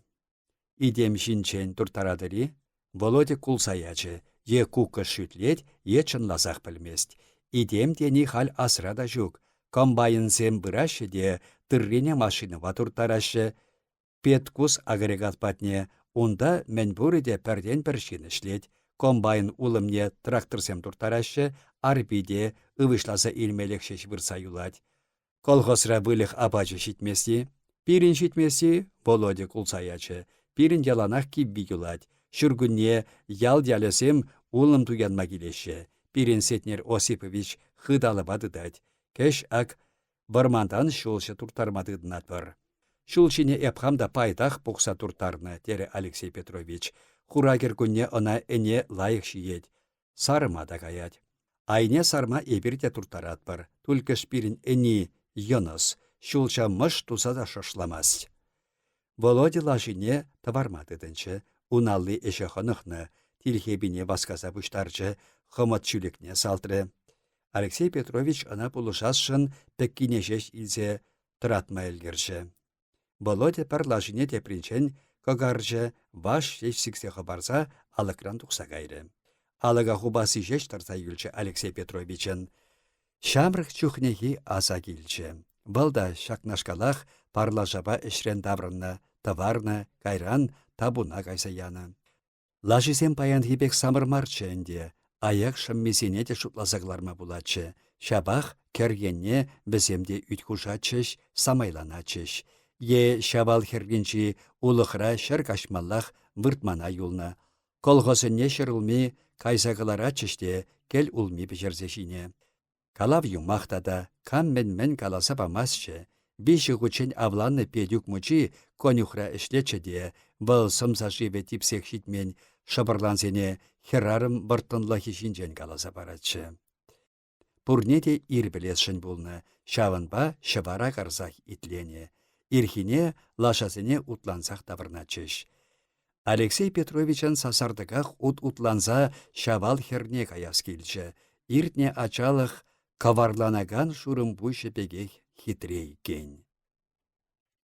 [SPEAKER 1] Итем ҫинчен турттаратӑр-и? Володя кулса ячӗ. Е куккӑш шӳтлет, е чӑнласах пӗлмест. Итем тени халь асра та ҫук. Комбайнсем пыраҫҫӗ те тыррине машинӑпа турттараҫҫӗ. Петкус агрегат патне. Унта мӗнпурӗ те пӗртен-пӗр ҫын ӗҫлет. Комбайн улӑмне тракторсем турттараҫҫӗ, арпи те ывӑҫласа илмелӗх ҫеҫ выртса юлать. Колхозра выльӑх апачӗ ҫитмест-и? Пирӗн ҫитмест-и? Володя кулса ячӗ. Пирӗн яланах кивви юлать. Ҫуркунне ял ялӗсем улӑм туянма килеҫҫӗ. Пирӗн Сетнер Осипович хыталӑпа тытать. Кӗҫ ак вӑрмантан ҫулҫӑ турттарма тытӑнатпӑр. Ҫул ҫине эп хам та пайтах пухса турттарнӑ, терӗ Алексей Петрович. Хура кӗркунне ӑна ӗне лайӑх ҫиет. Сарӑма та каять. Айне сарма эпир те турттаратпӑр. Тульккӑш пирӗн ӗни йӑнӑс, ҫулҫа мӑш туса та шӑршламасть. Володя лашине тӑварма тытӑнчӗ. Ун алли ӗҫе хӑнӑхнӑ, тилхепине васкаса пуҫтарчӗ, хӑмӑт чӳлӗкне салтрӗ. Алексей Петрович ӑна пулӑшасшӑн пӗккине ҫеҫ илсе тӑратма ӗлкӗрчӗ. Володя пӗр лашине тепринчен кӑкарчӗ, ваш ҫеҫ сиксе хӑпарса алӑкран тухса кайрӗ. Алӑка хупасси ҫеҫ тӑрса юлчӗ Алексей Петровичӑн. Ҫамрӑк чухнехи аса килчӗ. Вӑл та ҫакнашкалах пар лашапа ӗҫрен таврӑннӑ, тӑварнӑ, кайран табуна кайса янӑ. Лашисем паянхи пек самӑр марччӗ ӗнтӗ, аяк шӑммисене те шутласа кӑларма пулатчӗ. Ҫапах кӗр енне вӗсем те ӳт хушатчӗҫ, самайланатчӗҫ. Е Ҫавал хӗрринчи улӑхра ҫӗр каҫмаллах выртмана юлнӑ. Колхозсенне ҫӗрулми кайса кӑларатчӗҫ те кӗл улми пӗҫерсе ҫинӗ. Калав-юмах тата кам мӗн-мӗн каласа памастчӗ. Виҫӗ хутчен авланнӑ Петюк мучи конюхра ӗҫлетчӗ те, вӑл сӑмса шывӗ типсех ҫитмен шӑпӑрлансене хӗрарӑм вӑрттӑнлӑхӗ ҫинчен каласа паратчӗ. Пурне те ир пӗлесшӗн пулнӑ, ҫавӑнпа ҫӑвара карсах итленӗ. Ирхине лашасене утлансах таврӑнатчӗҫ. Алексей Петровичӑн сасартӑках ут утланса Ҫавал хӗрне каяс килчӗ. Иртнӗ ачалӑх каварланакан шурӑмпуҫӗ пекех хитре иккен.